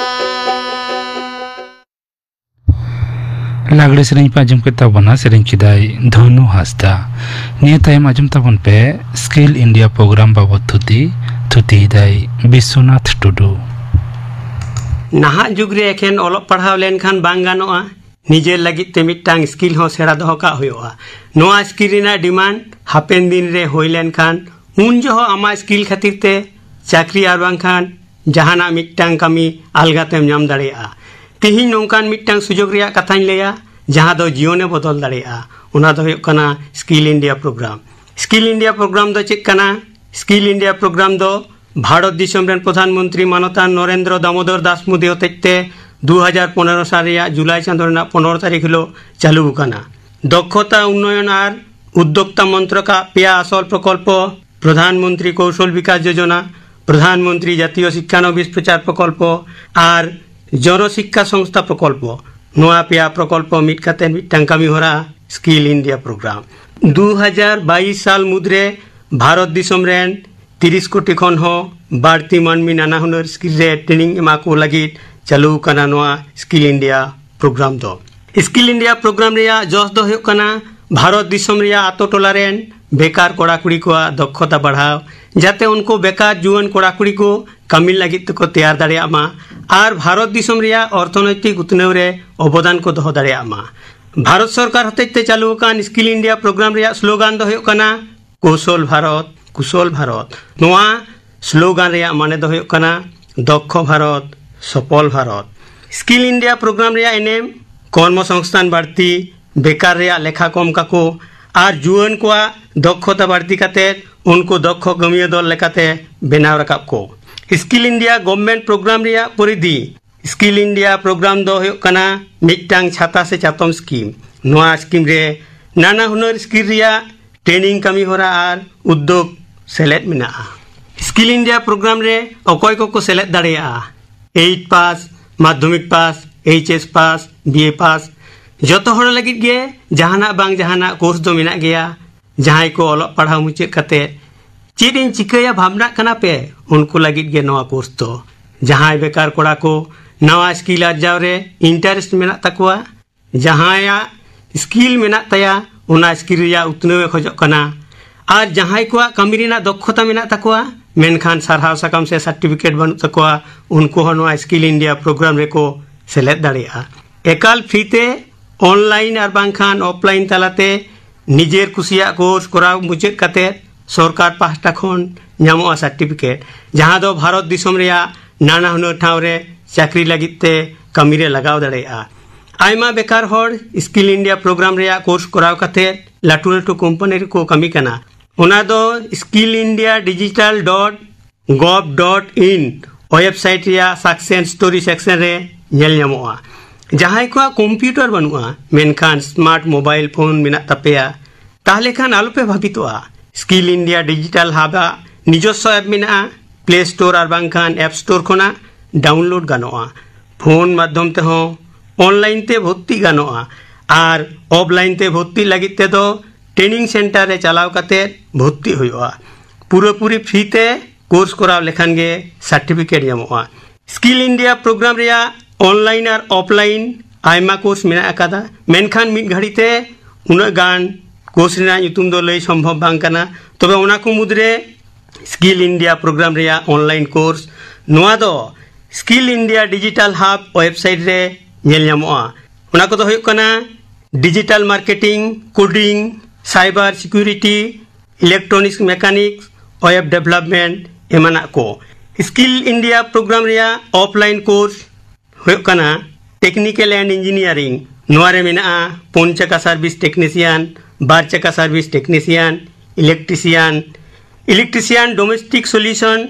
ᱞᱟᱜᱽᱲᱮ ᱥᱮᱨᱮᱧ ᱯᱮ ᱟᱸᱡᱚᱢ ᱠᱮᱫ ᱛᱟᱵᱚᱱᱟ, ᱥᱮᱨᱮᱧ ᱠᱮᱫᱟᱭ ᱫᱷᱚᱱᱩ ᱦᱟᱸᱥᱫᱟ᱾ ᱱᱤᱭᱟᱹ ᱛᱟᱭᱚᱢ ᱟᱸᱡᱚᱢ ᱛᱟᱵᱚᱱ ᱯᱮ ᱥᱠᱤᱞ ᱤᱱᱰᱤᱭᱟ ᱯᱨᱳᱜᱨᱟᱢ ᱵᱟᱵᱚᱛ ᱛᱷᱩᱛᱤ, ᱛᱷᱩᱛᱤᱭᱮᱫᱟᱭ ᱵᱤᱥᱥᱚᱱᱟᱛᱷ ᱴᱩᱰᱩ᱾ ᱱᱟᱦᱟᱜ ᱡᱩᱜᱽ ᱨᱮ ᱮᱠᱷᱮᱱ ᱚᱞᱚᱜ ᱯᱟᱲᱦᱟᱣ ᱞᱮᱱᱠᱷᱟᱱ ᱵᱟᱝ ᱜᱟᱱᱚᱜᱼᱟ, ᱱᱤᱡᱮᱨ ᱞᱟᱹᱜᱤᱫ ᱛᱮ ᱢᱤᱫᱴᱟᱝ ᱥᱠᱤᱞ ᱦᱚᱸ ᱥᱮᱬᱟ ᱫᱚᱦᱚ ᱠᱟᱜ ᱦᱩᱭᱩᱜᱼᱟ᱾ ᱱᱚᱣᱟ ᱥᱠᱤᱞ ᱨᱮᱱᱟᱜ ᱰᱤᱢᱟᱱᱰ ᱦᱟᱯᱮᱱ ᱫᱤᱱ ᱨᱮ ᱦᱩᱭ ᱞᱮᱱᱠᱷᱟᱱ ᱩᱱ ᱡᱚᱦᱚᱜ ᱟᱢᱟᱜ ᱥᱠᱤᱞ ᱠᱷᱟᱹᱛᱤᱨ ᱛᱮ ᱪᱟᱹᱠᱨᱤ ᱟᱨ ᱵᱟᱝᱠᱷᱟᱱ ᱡᱟᱦᱟᱱᱟᱜ ᱢᱤᱫᱴᱟᱝ ᱠᱟᱹᱢᱤ ᱟᱞᱜᱟᱛᱮᱢ ᱧᱟᱢ ᱫᱟᱲᱮᱭᱟᱜᱼᱟ᱾ ᱛᱤᱦᱤᱧ ᱱᱚᱝᱠᱟᱱ ᱢᱤᱫᱴᱟᱝ ᱥᱩᱡᱳᱜᱽ ᱨᱮᱭᱟᱜ ᱠᱟᱛᱷᱟᱧ ᱞᱟᱹᱭᱟ, ᱡᱟᱦᱟᱸ ᱫᱚ ᱡᱤᱭᱚᱱᱮ ᱵᱚᱫᱚᱞ ᱫᱟᱲᱮᱭᱟᱜᱼᱟ᱾ ᱚᱱᱟ ᱫᱚ ᱦᱩᱭᱩᱜ ᱠᱟᱱᱟ skill India programme. Skill India programme ᱫᱚ ᱪᱮᱫ ᱠᱟᱱᱟ? ᱥᱠᱤᱞ ᱤᱱᱰᱤᱭᱟ ᱯᱨᱳᱜᱨᱟᱢ ᱫᱚ ᱵᱷᱟᱨᱚᱛ ᱫᱤᱥᱚᱢ ᱨᱮᱱ ᱯᱨᱚᱫᱷᱟᱱ ᱢᱚᱱᱛᱨᱤ ᱢᱟᱱᱚᱛᱟᱱ ᱱᱚᱨᱮᱱᱫᱨᱚ ᱫᱟᱢᱳᱫᱚᱨ ᱫᱟᱥ ᱢᱳᱫᱤ ᱦᱚᱛᱮᱡ ᱛᱮ ᱫᱩ ᱦᱟᱡᱟᱨ ᱯᱚᱱᱮᱨᱚ ᱥᱟᱞ ᱨᱮᱭᱟᱜ ᱡᱩᱞᱟᱭ ᱪᱟᱸᱫᱳ ᱨᱮᱱᱟᱜ ᱯᱚᱱᱮᱨᱚ ᱛᱟᱹᱨᱤᱠᱷ ᱦᱤᱞᱳᱜ ᱪᱟᱹᱞᱩ ᱟᱠᱟᱱᱟ᱾ ᱫᱚᱠᱷᱚᱛᱟ ᱩᱱᱱᱚᱭᱚᱱ ᱟᱨ ᱩᱫᱽᱫᱳᱠᱛᱟ ᱢᱚᱱᱛᱨᱚᱠᱟᱜ ᱯᱮᱭᱟ ᱟᱥᱚᱞ ᱯᱨᱚᱠᱚᱞᱯᱚ, ᱯᱨᱚᱫᱷᱟᱱ ᱢᱚᱱᱛᱨᱤ ᱠᱳᱣᱥᱚᱞ ᱵᱤᱠᱟᱥ ᱡᱳᱡᱚᱱᱟ, ᱯᱨᱚᱫᱷᱟᱱ ᱢᱚᱱᱛᱨᱤ ᱡᱟᱛᱤᱭᱚ ᱥᱤᱠᱠᱷᱟᱱᱚᱵᱤᱥ ᱯᱨᱚᱪᱟᱨ ᱯᱨᱚᱠᱚᱞᱯᱚ ᱟᱨ ᱡᱚᱱᱚ ᱥᱤᱠᱠᱷᱟ ᱥᱚᱝᱥᱛᱷᱟ ᱯᱨᱚᱠᱚᱞᱯᱚ, ᱱᱚᱣᱟ ᱯᱮᱭᱟ ᱯᱨᱚᱠᱚᱞᱯᱚ ᱢᱤᱫ ᱠᱟᱛᱮ ᱢᱤᱫᱴᱟᱝ ᱠᱟᱹᱢᱤ ᱦᱚᱨᱟ ᱥᱠᱤᱞ ᱤᱱᱰᱤᱭᱟ ᱯᱨᱳᱜᱨᱟᱢ᱾ ᱫᱩ ᱦᱟᱡᱟᱨ ᱵᱟᱭᱤᱥ ᱥᱟᱞ ᱢᱩᱫᱽᱨᱮ ᱵᱷᱟᱨᱚᱛ ᱫᱤᱥᱚᱢ ᱨᱮᱱ ᱛᱤᱨᱤᱥ ᱠᱳᱴᱤ ᱠᱷᱚᱱ ᱦᱚᱸ ᱵᱟᱹᱲᱛᱤ ᱢᱟᱹᱱᱢᱤ ᱱᱟᱱᱟ ᱦᱩᱱᱟᱹᱨ ᱥᱠᱤᱞ ᱨᱮ ᱴᱨᱮᱱᱤᱝ ᱮᱢᱟ ᱠᱚ ᱞᱟᱹᱜᱤᱫ ᱪᱟᱹᱞᱩ ᱟᱠᱟᱱᱟ ᱱᱚᱣᱟ ᱥᱠᱤᱞ ᱤᱱᱰᱤᱭᱟ ᱯᱨᱳᱜᱨᱟᱢ ᱫᱚ᱾ ᱥᱠᱤᱞ ᱤᱱᱰᱤᱭᱟ ᱯᱨᱳᱜᱨᱟᱢ ᱨᱮᱭᱟᱜ ᱡᱚᱥ ᱫᱚ ᱦᱩᱭᱩᱜ ᱠᱟᱱᱟ ᱵᱷᱟᱨᱚᱛ ᱫᱤᱥᱚᱢ ᱨᱮᱭᱟᱜ ᱟᱛᱳ ᱴᱚᱞᱟ ᱨᱮᱱ ᱵᱮᱠᱟᱨ ᱠᱚᱲᱟ ᱠᱩᱲᱤ ᱠᱚᱣᱟᱜ ᱫᱚᱠᱷᱚᱛᱟ ᱵᱟᱲᱦᱟᱣ, ᱡᱟᱛᱮ ᱩᱱᱠᱩ ᱵᱮᱠᱟᱨ ᱡᱩᱣᱟᱹᱱ ᱠᱚᱲᱟ ᱠᱩᱲᱤ ᱠᱚ ᱠᱟᱹᱢᱤ ᱞᱟᱹᱜᱤᱫ ᱛᱮᱠᱚ ᱛᱮᱭᱟᱨ ᱫᱟᱲᱮᱭᱟᱜ ᱢᱟ ᱟᱨ ᱵᱷᱟᱨᱚᱛ ᱫᱤᱥᱚᱢ ᱨᱮᱭᱟᱜ ᱚᱨᱛᱷᱚᱱᱳᱭᱛᱤᱠ ᱩᱛᱱᱟᱹᱣ ᱨᱮ ᱚᱵᱚᱫᱟᱱ ᱠᱚ ᱫᱚᱦᱚ ᱫᱟᱲᱮᱭᱟᱜ ᱢᱟ᱾ ᱵᱷᱟᱨᱚᱛ ᱥᱚᱨᱠᱟᱨ ᱦᱚᱛᱮᱡ ᱛᱮ ᱪᱟᱹᱞᱩ ᱟᱠᱟᱱ ᱥᱠᱤᱞ ᱤᱱᱰᱤᱭᱟ ᱯᱨᱳᱜᱨᱟᱢ ᱨᱮᱭᱟᱜ ᱥᱞᱳᱜᱟᱱ ᱫᱚ ᱦᱩᱭᱩᱜ ᱠᱟᱱᱟ ᱠᱳᱥᱚᱞ ᱵᱷᱟᱨᱚᱛ, ᱠᱩᱥᱚᱞ ᱵᱷᱟᱨᱚᱛ᱾ ᱱᱚᱣᱟ ᱥᱞᱳᱜᱟᱱ ᱨᱮᱭᱟᱜ ᱢᱟᱱᱮ ᱫᱚ ᱦᱩᱭᱩᱜ ᱠᱟᱱᱟ ᱫᱚᱠᱠᱷᱚ ᱵᱷᱟᱨᱚᱛ, ᱥᱚᱯᱷᱚᱞ ᱵᱷᱟᱨᱚᱛ᱾ ᱥᱠᱤᱞ ᱤᱱᱰᱤᱭᱟ ᱯᱨᱳᱜᱨᱟᱢ ᱨᱮᱭᱟᱜ ᱮᱱᱮᱢ: ᱠᱚᱨᱢᱚ ᱥᱚᱝᱥᱛᱷᱟᱱ ᱵᱟᱹᱲᱛᱤ, ᱵᱮᱠᱟᱨ ᱨᱮᱭᱟᱜ ᱞᱮᱠᱷᱟ ᱠᱚᱢ ᱠᱟᱠᱚ ᱟᱨ ᱡᱩᱣᱟᱹᱱ ᱠᱚᱣᱟᱜ ᱫᱚᱠᱠᱷᱚᱛᱟ ᱵᱟᱹᱲᱛᱤ ᱠᱟᱛᱮ ᱩᱱᱠᱩ ᱫᱚᱠᱠᱷᱚ ᱠᱟᱹᱢᱤᱭᱟᱹ ᱫᱚᱞ ᱞᱮᱠᱟᱛᱮ ᱵᱮᱱᱟᱣ ᱨᱟᱠᱟᱵ ᱠᱚ᱾ ᱥᱠᱤᱞ ᱤᱱᱰᱤᱭᱟ ᱜᱚᱵᱷᱢᱮᱱᱴ ᱯᱨᱳᱜᱨᱟᱢ ᱨᱮᱭᱟᱜ ᱯᱚᱨᱤᱫᱷᱤ: ᱥᱠᱤᱞ ᱤᱱᱰᱤᱭᱟ ᱯᱨᱳᱜᱨᱟᱢ ᱫᱚ ᱦᱩᱭᱩᱜ ᱠᱟᱱᱟ ᱢᱤᱫᱴᱟᱝ ᱪᱷᱟᱛᱟ ᱥᱮ ᱪᱟᱛᱚᱢ ᱥᱠᱤᱢ᱾ ᱱᱚᱣᱟ ᱥᱠᱤᱢ ᱨᱮ ᱱᱟᱱᱟ ᱦᱩᱱᱟᱹᱨ ᱥᱠᱤᱞ ᱨᱮᱭᱟᱜ ᱴᱨᱮᱱᱤᱝ ᱠᱟᱹᱢᱤ ᱦᱚᱨᱟ ᱟᱨ ᱩᱫᱽᱫᱳᱜᱽ ᱥᱮᱞᱮᱫ ᱢᱮᱱᱟᱜᱼᱟ᱾ ᱥᱠᱤᱞ ᱤᱱᱰᱤᱭᱟ ᱯᱨᱳᱜᱨᱟᱢ ᱨᱮ ᱚᱠᱚᱭ ᱠᱚᱠᱚ ᱥᱮᱞᱮᱫ ᱫᱟᱲᱮᱭᱟᱜᱼᱟ? ᱮᱭᱤᱴ ᱯᱟᱥ, ᱢᱟᱫᱽᱫᱷᱚᱢᱤᱠ ᱯᱟᱥ, ᱮᱭᱤᱪ ᱮᱥ ᱯᱟᱥ, ᱵᱤ ᱮ ᱯᱟᱥ᱾ ᱡᱚᱛᱚ ᱦᱚᱲ ᱞᱟᱹᱜᱤᱫ ᱜᱮ ᱡᱟᱦᱟᱱᱟᱜ ᱵᱟᱝ ᱡᱟᱦᱟᱱᱟᱜ ᱠᱳᱨᱥ ᱫᱚ ᱢᱮᱱᱟᱜ ᱜᱮᱭᱟ᱾ ᱡᱟᱦᱟᱸᱭ ᱠᱚ ᱚᱞᱚᱜ ᱯᱟᱲᱦᱟᱣ ᱢᱩᱪᱟᱹᱫ ᱠᱟᱛᱮ ᱪᱮᱫ ᱤᱧ ᱪᱤᱠᱟᱹᱭᱟ ᱵᱷᱟᱵᱽᱱᱟᱜ ᱠᱟᱱᱟ ᱯᱮ, ᱩᱱᱠᱩ ᱞᱟᱹᱜᱤᱫ ᱜᱮ ᱱᱚᱣᱟ ᱠᱳᱨᱥ ᱫᱚ᱾ ᱡᱟᱦᱟᱸᱭ ᱵᱮᱠᱟᱨ ᱠᱚᱲᱟ ᱠᱚ ᱱᱟᱣᱟ ᱥᱠᱤᱞ ᱟᱨᱡᱟᱣ ᱨᱮ ᱤᱱᱴᱟᱨᱮᱥᱴ ᱢᱮᱱᱟᱜ ᱛᱟᱠᱚᱣᱟ, ᱡᱟᱦᱟᱸᱭᱟᱜ ᱥᱠᱤᱞ ᱢᱮᱱᱟᱜ ᱛᱟᱭᱟ, ᱚᱱᱟ ᱥᱠᱤᱞ ᱨᱮᱭᱟᱜ ᱩᱛᱱᱟᱹᱣ ᱮ ᱠᱷᱚᱡᱚᱜ ᱠᱟᱱᱟ, ᱟᱨ ᱡᱟᱦᱟᱸᱭ ᱠᱚᱣᱟᱜ ᱠᱟᱹᱢᱤ ᱨᱮᱱᱟᱜ ᱫᱚᱠᱠᱷᱚᱛᱟ ᱢᱮᱱᱟᱜ ᱛᱟᱠᱚᱣᱟ, ᱢᱮᱱᱠᱷᱟᱱ ᱥᱟᱨᱦᱟᱣ ᱥᱟᱠᱟᱢ ᱥᱮ ᱥᱟᱨᱴᱤᱯᱷᱤᱠᱮᱴ ᱵᱟᱹᱱᱩᱜ ᱛᱟᱠᱚᱣᱟ, ᱩᱱᱠᱩ ᱦᱚᱸ ᱱᱚᱣᱟ ᱥᱠᱤᱞ ᱤᱱᱰᱤᱭᱟ ᱯᱨᱳᱜᱨᱟᱢ ᱨᱮᱠᱚ ᱥᱮᱞᱮᱫ ᱫᱟᱲᱮᱭᱟᱜᱼᱟ᱾ ᱮᱠᱟᱞ ᱯᱷᱨᱤ ᱛᱮ, ᱚᱱᱞᱟᱭᱤᱱ ᱟᱨ ᱵᱟᱝᱠᱷᱟᱱ ᱚᱯᱷᱞᱟᱭᱤᱱ ᱛᱟᱞᱟᱛᱮ ᱱᱤᱡᱮᱨ ᱠᱩᱥᱤᱭᱟᱜ ᱠᱳᱨᱥ ᱠᱚᱨᱟᱣ ᱢᱩᱪᱟᱹᱫ ᱠᱟᱛᱮ ᱥᱚᱨᱠᱟᱨ ᱯᱟᱦᱴᱟ ᱠᱷᱚᱱ ᱧᱟᱢᱚᱜᱼᱟ ᱥᱟᱨᱴᱤᱯᱷᱤᱠᱮᱴ, ᱡᱟᱦᱟᱸ ᱫᱚ ᱵᱷᱟᱨᱚᱛ ᱫᱤᱥᱚᱢ ᱨᱮᱭᱟᱜ ᱱᱟᱱᱟ ᱦᱩᱱᱟᱹᱨ ᱴᱷᱟᱶ ᱨᱮ ᱪᱟᱹᱠᱨᱤ ᱞᱟᱹᱜᱤᱫ ᱛᱮ ᱠᱟᱹᱢᱤ ᱨᱮ ᱞᱟᱜᱟᱣ ᱫᱟᱲᱮᱭᱟᱜᱼᱟ᱾ ᱟᱭᱢᱟ ᱵᱮᱠᱟᱨ ᱦᱚᱲ ᱥᱠᱤᱞ ᱤᱱᱰᱤᱭᱟ ᱯᱨᱳᱜᱨᱟᱢ ᱨᱮᱭᱟᱜ ᱠᱳᱨᱥ ᱠᱚᱨᱟᱣ ᱠᱟᱛᱮ ᱞᱟᱹᱴᱩ ᱞᱟᱹᱴᱩ ᱠᱳᱢᱯᱟᱱᱤ ᱨᱮᱠᱚ ᱠᱟᱹᱢᱤ ᱠᱟᱱᱟ᱾ ᱚᱱᱟ ᱫᱚ skill India digital dot gov dot in website ᱨᱮᱭᱟᱜ ᱥᱟᱠᱥᱮᱥ ᱥᱴᱳᱨᱤ ᱥᱮᱠᱥᱚᱱ ᱨᱮ ᱧᱮᱞ ᱧᱟᱢᱚᱜᱼᱟ᱾ ᱡᱟᱦᱟᱸᱭ ᱠᱚᱣᱟᱜ ᱠᱚᱢᱯᱤᱭᱩᱴᱟᱨ ᱵᱟᱹᱱᱩᱜᱼᱟ, ᱢᱮᱱᱠᱷᱟᱱ ᱥᱢᱟᱨᱴ ᱢᱳᱵᱟᱭᱤᱞ ᱯᱷᱳᱱ ᱢᱮᱱᱟᱜ ᱛᱟᱯᱮᱭᱟ, ᱛᱟᱦᱞᱮ ᱠᱷᱟᱱ ᱟᱞᱚᱯᱮ ᱵᱷᱟᱵᱤᱛᱚᱜᱼᱟ᱾ ᱥᱠᱤᱞ ᱤᱱᱰᱤᱭᱟ ᱰᱤᱡᱤᱴᱟᱞ ᱦᱟᱵ ᱟᱜ ᱱᱤᱡᱚᱥᱥᱚ ᱮᱯ ᱢᱮᱱᱟᱜᱼᱟ, ᱯᱞᱮ ᱥᱴᱳᱨ ᱟᱨ ᱵᱟᱝᱠᱷᱟᱱ ᱮᱯ ᱥᱴᱳᱨ ᱠᱷᱚᱱᱟᱜ ᱰᱟᱣᱩᱱᱞᱳᱰ ᱜᱟᱱᱚᱜᱼᱟ᱾ ᱯᱷᱳᱱ ᱢᱟᱫᱽᱫᱷᱚᱢ ᱛᱮᱦᱚᱸ ᱚᱱᱞᱟᱭᱤᱱ ᱛᱮ ᱵᱷᱚᱨᱛᱤ ᱜᱟᱱᱚᱜᱼᱟ, ᱟᱨ ᱚᱯᱷᱞᱟᱭᱤᱱ ᱛᱮ ᱵᱷᱚᱨᱛᱤ ᱞᱟᱹᱜᱤᱫ ᱛᱮᱫᱚ ᱴᱨᱮᱱᱤᱝ ᱥᱮᱱᱴᱟᱨ ᱨᱮ ᱪᱟᱞᱟᱣ ᱠᱟᱛᱮ ᱵᱷᱚᱨᱛᱤ ᱦᱩᱭᱩᱜᱼᱟ᱾ ᱯᱩᱨᱟᱹᱯᱩᱨᱤ ᱯᱷᱨᱤ ᱛᱮ ᱠᱳᱨᱥ ᱠᱚᱨᱟᱣ ᱞᱮᱠᱷᱟᱱ ᱜᱮ ᱥᱟᱨᱴᱤᱯᱷᱤᱠᱮᱴ ᱧᱟᱢᱚᱜᱼᱟ᱾ ᱥᱠᱤᱞ ᱤᱱᱰᱤᱭᱟ ᱯᱨᱳᱜᱨᱟᱢ ᱨᱮᱭᱟᱜ ᱚᱱᱞᱟᱭᱤᱱ ᱟᱨ ᱚᱯᱷᱞᱟᱭᱤᱱ ᱟᱭᱢᱟ ᱠᱳᱨᱥ ᱢᱮᱱᱟᱜ ᱟᱠᱟᱫᱟ, ᱢᱮᱱᱠᱷᱟᱱ ᱢᱤᱫ ᱜᱷᱟᱹᱲᱤ ᱛᱮ ᱩᱱᱟᱹᱜ ᱜᱟᱱ ᱠᱳᱨᱥ ᱨᱮᱱᱟᱜ ᱧᱩᱛᱩᱢ ᱫᱚ ᱞᱟᱹᱭ ᱥᱚᱢᱵᱷᱚᱵ ᱵᱟᱝ ᱠᱟᱱᱟ᱾ ᱛᱚᱵᱮ ᱚᱱᱟ ᱠᱚ ᱢᱩᱫᱽᱨᱮ ᱥᱠᱤᱞ ᱤᱱᱰᱤᱭᱟ ᱯᱨᱳᱜᱨᱟᱢ ᱨᱮᱭᱟᱜ ᱚᱱᱞᱟᱭᱤᱱ ᱠᱳᱨᱥ, ᱱᱚᱣᱟ ᱫᱚ skill India digital hub website ᱨᱮ ᱧᱮᱞ ᱧᱟᱢᱚᱜᱼᱟ᱾ ᱚᱱᱟ ᱠᱚᱫᱚ ᱦᱩᱭᱩᱜ ᱠᱟᱱᱟ digital marketing, coding, cyber security, electronics mechanics, web development ᱮᱢᱟᱱᱟᱜ ᱠᱚ᱾ ᱥᱠᱤᱞ ᱤᱱᱰᱤᱭᱟ ᱯᱨᱳᱜᱨᱟᱢ ᱨᱮᱭᱟᱜ ᱚᱯᱷᱞᱟᱭᱤᱱ ᱠᱳᱨᱥ ᱦᱩᱭᱩᱜ ᱠᱟᱱᱟ ᱴᱮᱠᱱᱤᱠᱮᱞ ᱮᱱᱰ ᱤᱧᱡᱤᱱᱤᱭᱟᱨᱤᱝ᱾ ᱱᱚᱣᱟ ᱨᱮ ᱢᱮᱱᱟᱜᱼᱟ ᱯᱩᱱ ᱪᱟᱠᱟ ᱥᱟᱨᱵᱷᱤᱥ ᱴᱮᱠᱱᱤᱥᱤᱭᱟᱱ, ᱵᱟᱨ ᱪᱟᱠᱟ service technician, electrician, electrician domestic solution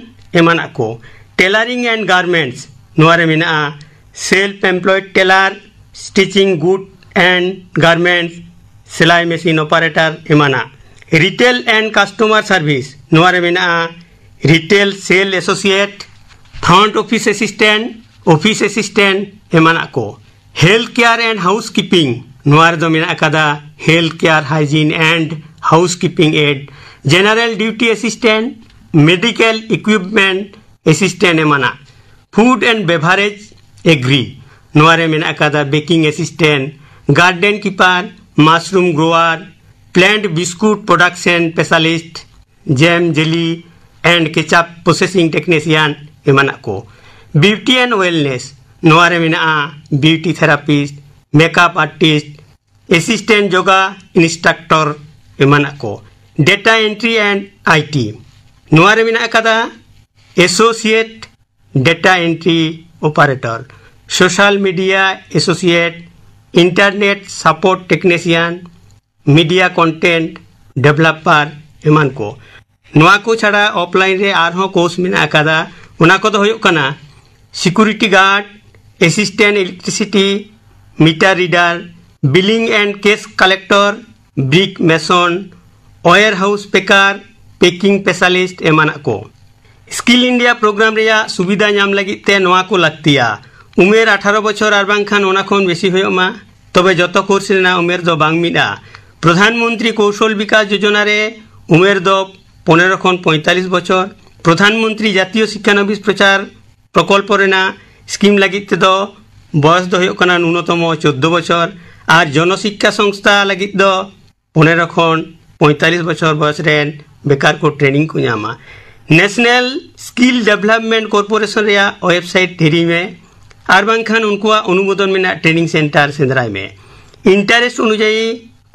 ᱮᱢᱟᱱᱟᱜ ᱠᱚ᱾ ᱴᱮᱞᱟᱨᱤᱝ ᱮᱱᱰ ᱜᱟᱨᱢᱮᱱᱴᱥ, ᱱᱚᱣᱟ ᱨᱮ ᱢᱮᱱᱟᱜᱼᱟ self employed tailor, stitching good and garments, ᱥᱮᱞᱟᱭ ᱢᱮᱥᱤᱱ ᱚᱯᱟᱨᱮᱴᱟᱨ ᱮᱢᱟᱱᱟᱜ᱾ ᱨᱤᱴᱮᱞ ᱮᱱᱰ ᱠᱟᱥᱴᱚᱢᱟᱨ ᱥᱟᱨᱵᱷᱤᱥ, ᱱᱚᱣᱟ ᱨᱮ ᱢᱮᱱᱟᱜᱼᱟ retail sales associate, front office assistant, office assistant ᱮᱢᱟᱱᱟᱜ ᱠᱚ᱾ Health care and housekeeping, ᱱᱚᱣᱟ ᱨᱮᱫᱚ ᱢᱮᱱᱟᱜ ᱟᱠᱟᱫᱟ health care hygiene and housekeeping aid, general duty assistant, medical equipment assistant ᱮᱢᱟᱱᱟᱜ᱾ ᱯᱷᱩᱰ ᱮᱱᱰ ᱵᱮᱵᱷᱟᱨᱮᱡᱽ ᱮᱜᱽᱨᱤ, ᱱᱚᱣᱟ ᱨᱮ ᱢᱮᱱᱟᱜ ᱟᱠᱟᱫᱟ baking assistant, garden keeper, mushroom grower, plant biscuit production specialist, jam, jelly and ketchup processing technician ᱮᱢᱟᱱᱟᱜ ᱠᱚ᱾ Beauty and wellness, ᱱᱚᱣᱟ ᱨᱮ ᱢᱮᱱᱟᱜᱼᱟ beauty therapist, makeup artist, assistant yoga instructor ᱮᱢᱟᱱᱟᱜ ᱠᱚ᱾ ᱰᱮᱴᱟ ᱮᱱᱴᱨᱤ ᱮᱱᱰ ᱟᱭᱴᱤ, ᱱᱚᱣᱟ ᱨᱮ ᱢᱮᱱᱟᱜ ᱟᱠᱟᱫᱟ associate data entry operator, social media associate, internet support technician, media content developer ᱮᱢᱟᱱ ᱠᱚ᱾ ᱱᱚᱣᱟ ᱠᱚ ᱪᱷᱟᱲᱟ ᱚᱯᱷᱞᱟᱭᱤᱱ ᱨᱮ ᱟᱨᱦᱚᱸ ᱠᱳᱨᱥ ᱢᱮᱱᱟᱜ ᱟᱠᱟᱫᱟ᱾ ᱚᱱᱟ ᱠᱚᱫᱚ ᱦᱩᱭᱩᱜ ᱠᱟᱱᱟ security guard, assistant electricity, meter reader, billing and cash collector, brick mason, warehouse packer, packing specialist ᱮᱢᱟᱱᱟᱜ ᱠᱚ᱾ ᱥᱠᱤᱞ ᱤᱱᱰᱤᱭᱟ ᱯᱨᱳᱜᱨᱟᱢ ᱨᱮᱭᱟᱜ ᱥᱩᱵᱤᱫᱷᱟ ᱧᱟᱢ ᱞᱟᱹᱜᱤᱫ ᱛᱮ ᱱᱚᱣᱟ ᱠᱚ ᱞᱟᱹᱠᱛᱤᱭᱟ: ᱩᱢᱮᱨ ᱟᱴᱷᱟᱨᱚ ᱵᱚᱪᱷᱚᱨ ᱟᱨ ᱵᱟᱝᱠᱷᱟᱱ ᱚᱱᱟ ᱠᱷᱚᱱ ᱵᱮᱥᱤ ᱦᱩᱭᱩᱜ ᱢᱟ, ᱛᱚᱵᱮ ᱡᱚᱛᱚ ᱠᱳᱨᱥ ᱨᱮᱱᱟᱜ ᱩᱢᱮᱨ ᱫᱚ ᱵᱟᱝ ᱢᱤᱫᱼᱟ᱾ ᱯᱨᱚᱫᱷᱟᱱ ᱢᱚᱱᱛᱨᱤ ᱠᱳᱣᱥᱚᱞ ᱵᱤᱠᱟᱥ ᱡᱳᱡᱚᱱᱟ ᱨᱮ ᱩᱢᱮᱨ ᱫᱚ ᱯᱚᱱᱮᱨᱚ ᱠᱷᱚᱱ ᱯᱚᱸᱭᱛᱟᱞᱤᱥ ᱵᱚᱪᱷᱚᱨ, ᱯᱨᱚᱫᱷᱟᱱ ᱢᱚᱱᱛᱨᱤ ᱡᱟᱛᱤᱭᱚ ᱥᱤᱠᱠᱷᱟᱱᱚᱵᱤᱥ ᱯᱨᱚᱪᱟᱨ ᱯᱨᱚᱠᱚᱞᱯᱚ ᱨᱮᱱᱟᱜ ᱥᱠᱤᱢ ᱞᱟᱹᱜᱤᱫ ᱛᱮᱫᱚ ᱵᱚᱭᱚᱥ ᱫᱚ ᱦᱩᱭᱩᱜ ᱠᱟᱱᱟ ᱱᱩᱱᱚᱛᱚᱢᱚ ᱪᱳᱫᱽᱫᱳ ᱵᱚᱪᱷᱚᱨ ᱟᱨ ᱡᱚᱱᱚ ᱥᱤᱠᱠᱷᱟ ᱥᱚᱝᱥᱛᱷᱟ ᱞᱟᱹᱜᱤᱫ ᱫᱚ ᱯᱚᱱᱮᱨᱚ ᱠᱷᱚᱱ ᱯᱚᱸᱭᱛᱟᱞᱤᱥ ᱵᱚᱪᱷᱚᱨ ᱵᱚᱭᱚᱥ ᱨᱮᱱ ᱵᱮᱠᱟᱨ ᱠᱚ ᱴᱨᱮᱱᱤᱝ ᱠᱚ ᱧᱟᱢᱟ᱾ ᱱᱮᱥᱱᱟᱞ ᱥᱠᱤᱞ ᱰᱮᱵᱷᱞᱚᱯᱢᱮᱱᱴ ᱠᱚᱨᱯᱳᱨᱮᱥᱚᱱ ᱨᱮᱭᱟᱜ ᱳᱭᱮᱵᱥᱟᱭᱤᱴ ᱦᱤᱨᱤ ᱢᱮ ᱟᱨ ᱵᱟᱝᱠᱷᱟᱱ ᱩᱱᱠᱩᱣᱟᱜ ᱚᱱᱩᱢᱳᱫᱚᱱ ᱢᱮᱱᱟᱜ ᱴᱨᱮᱱᱤᱝ ᱥᱮᱱᱴᱟᱨ ᱥᱮᱸᱫᱽᱨᱟᱭ ᱢᱮ᱾ ᱤᱱᱴᱟᱨᱮᱥᱴ ᱚᱱᱩᱡᱟᱭᱤ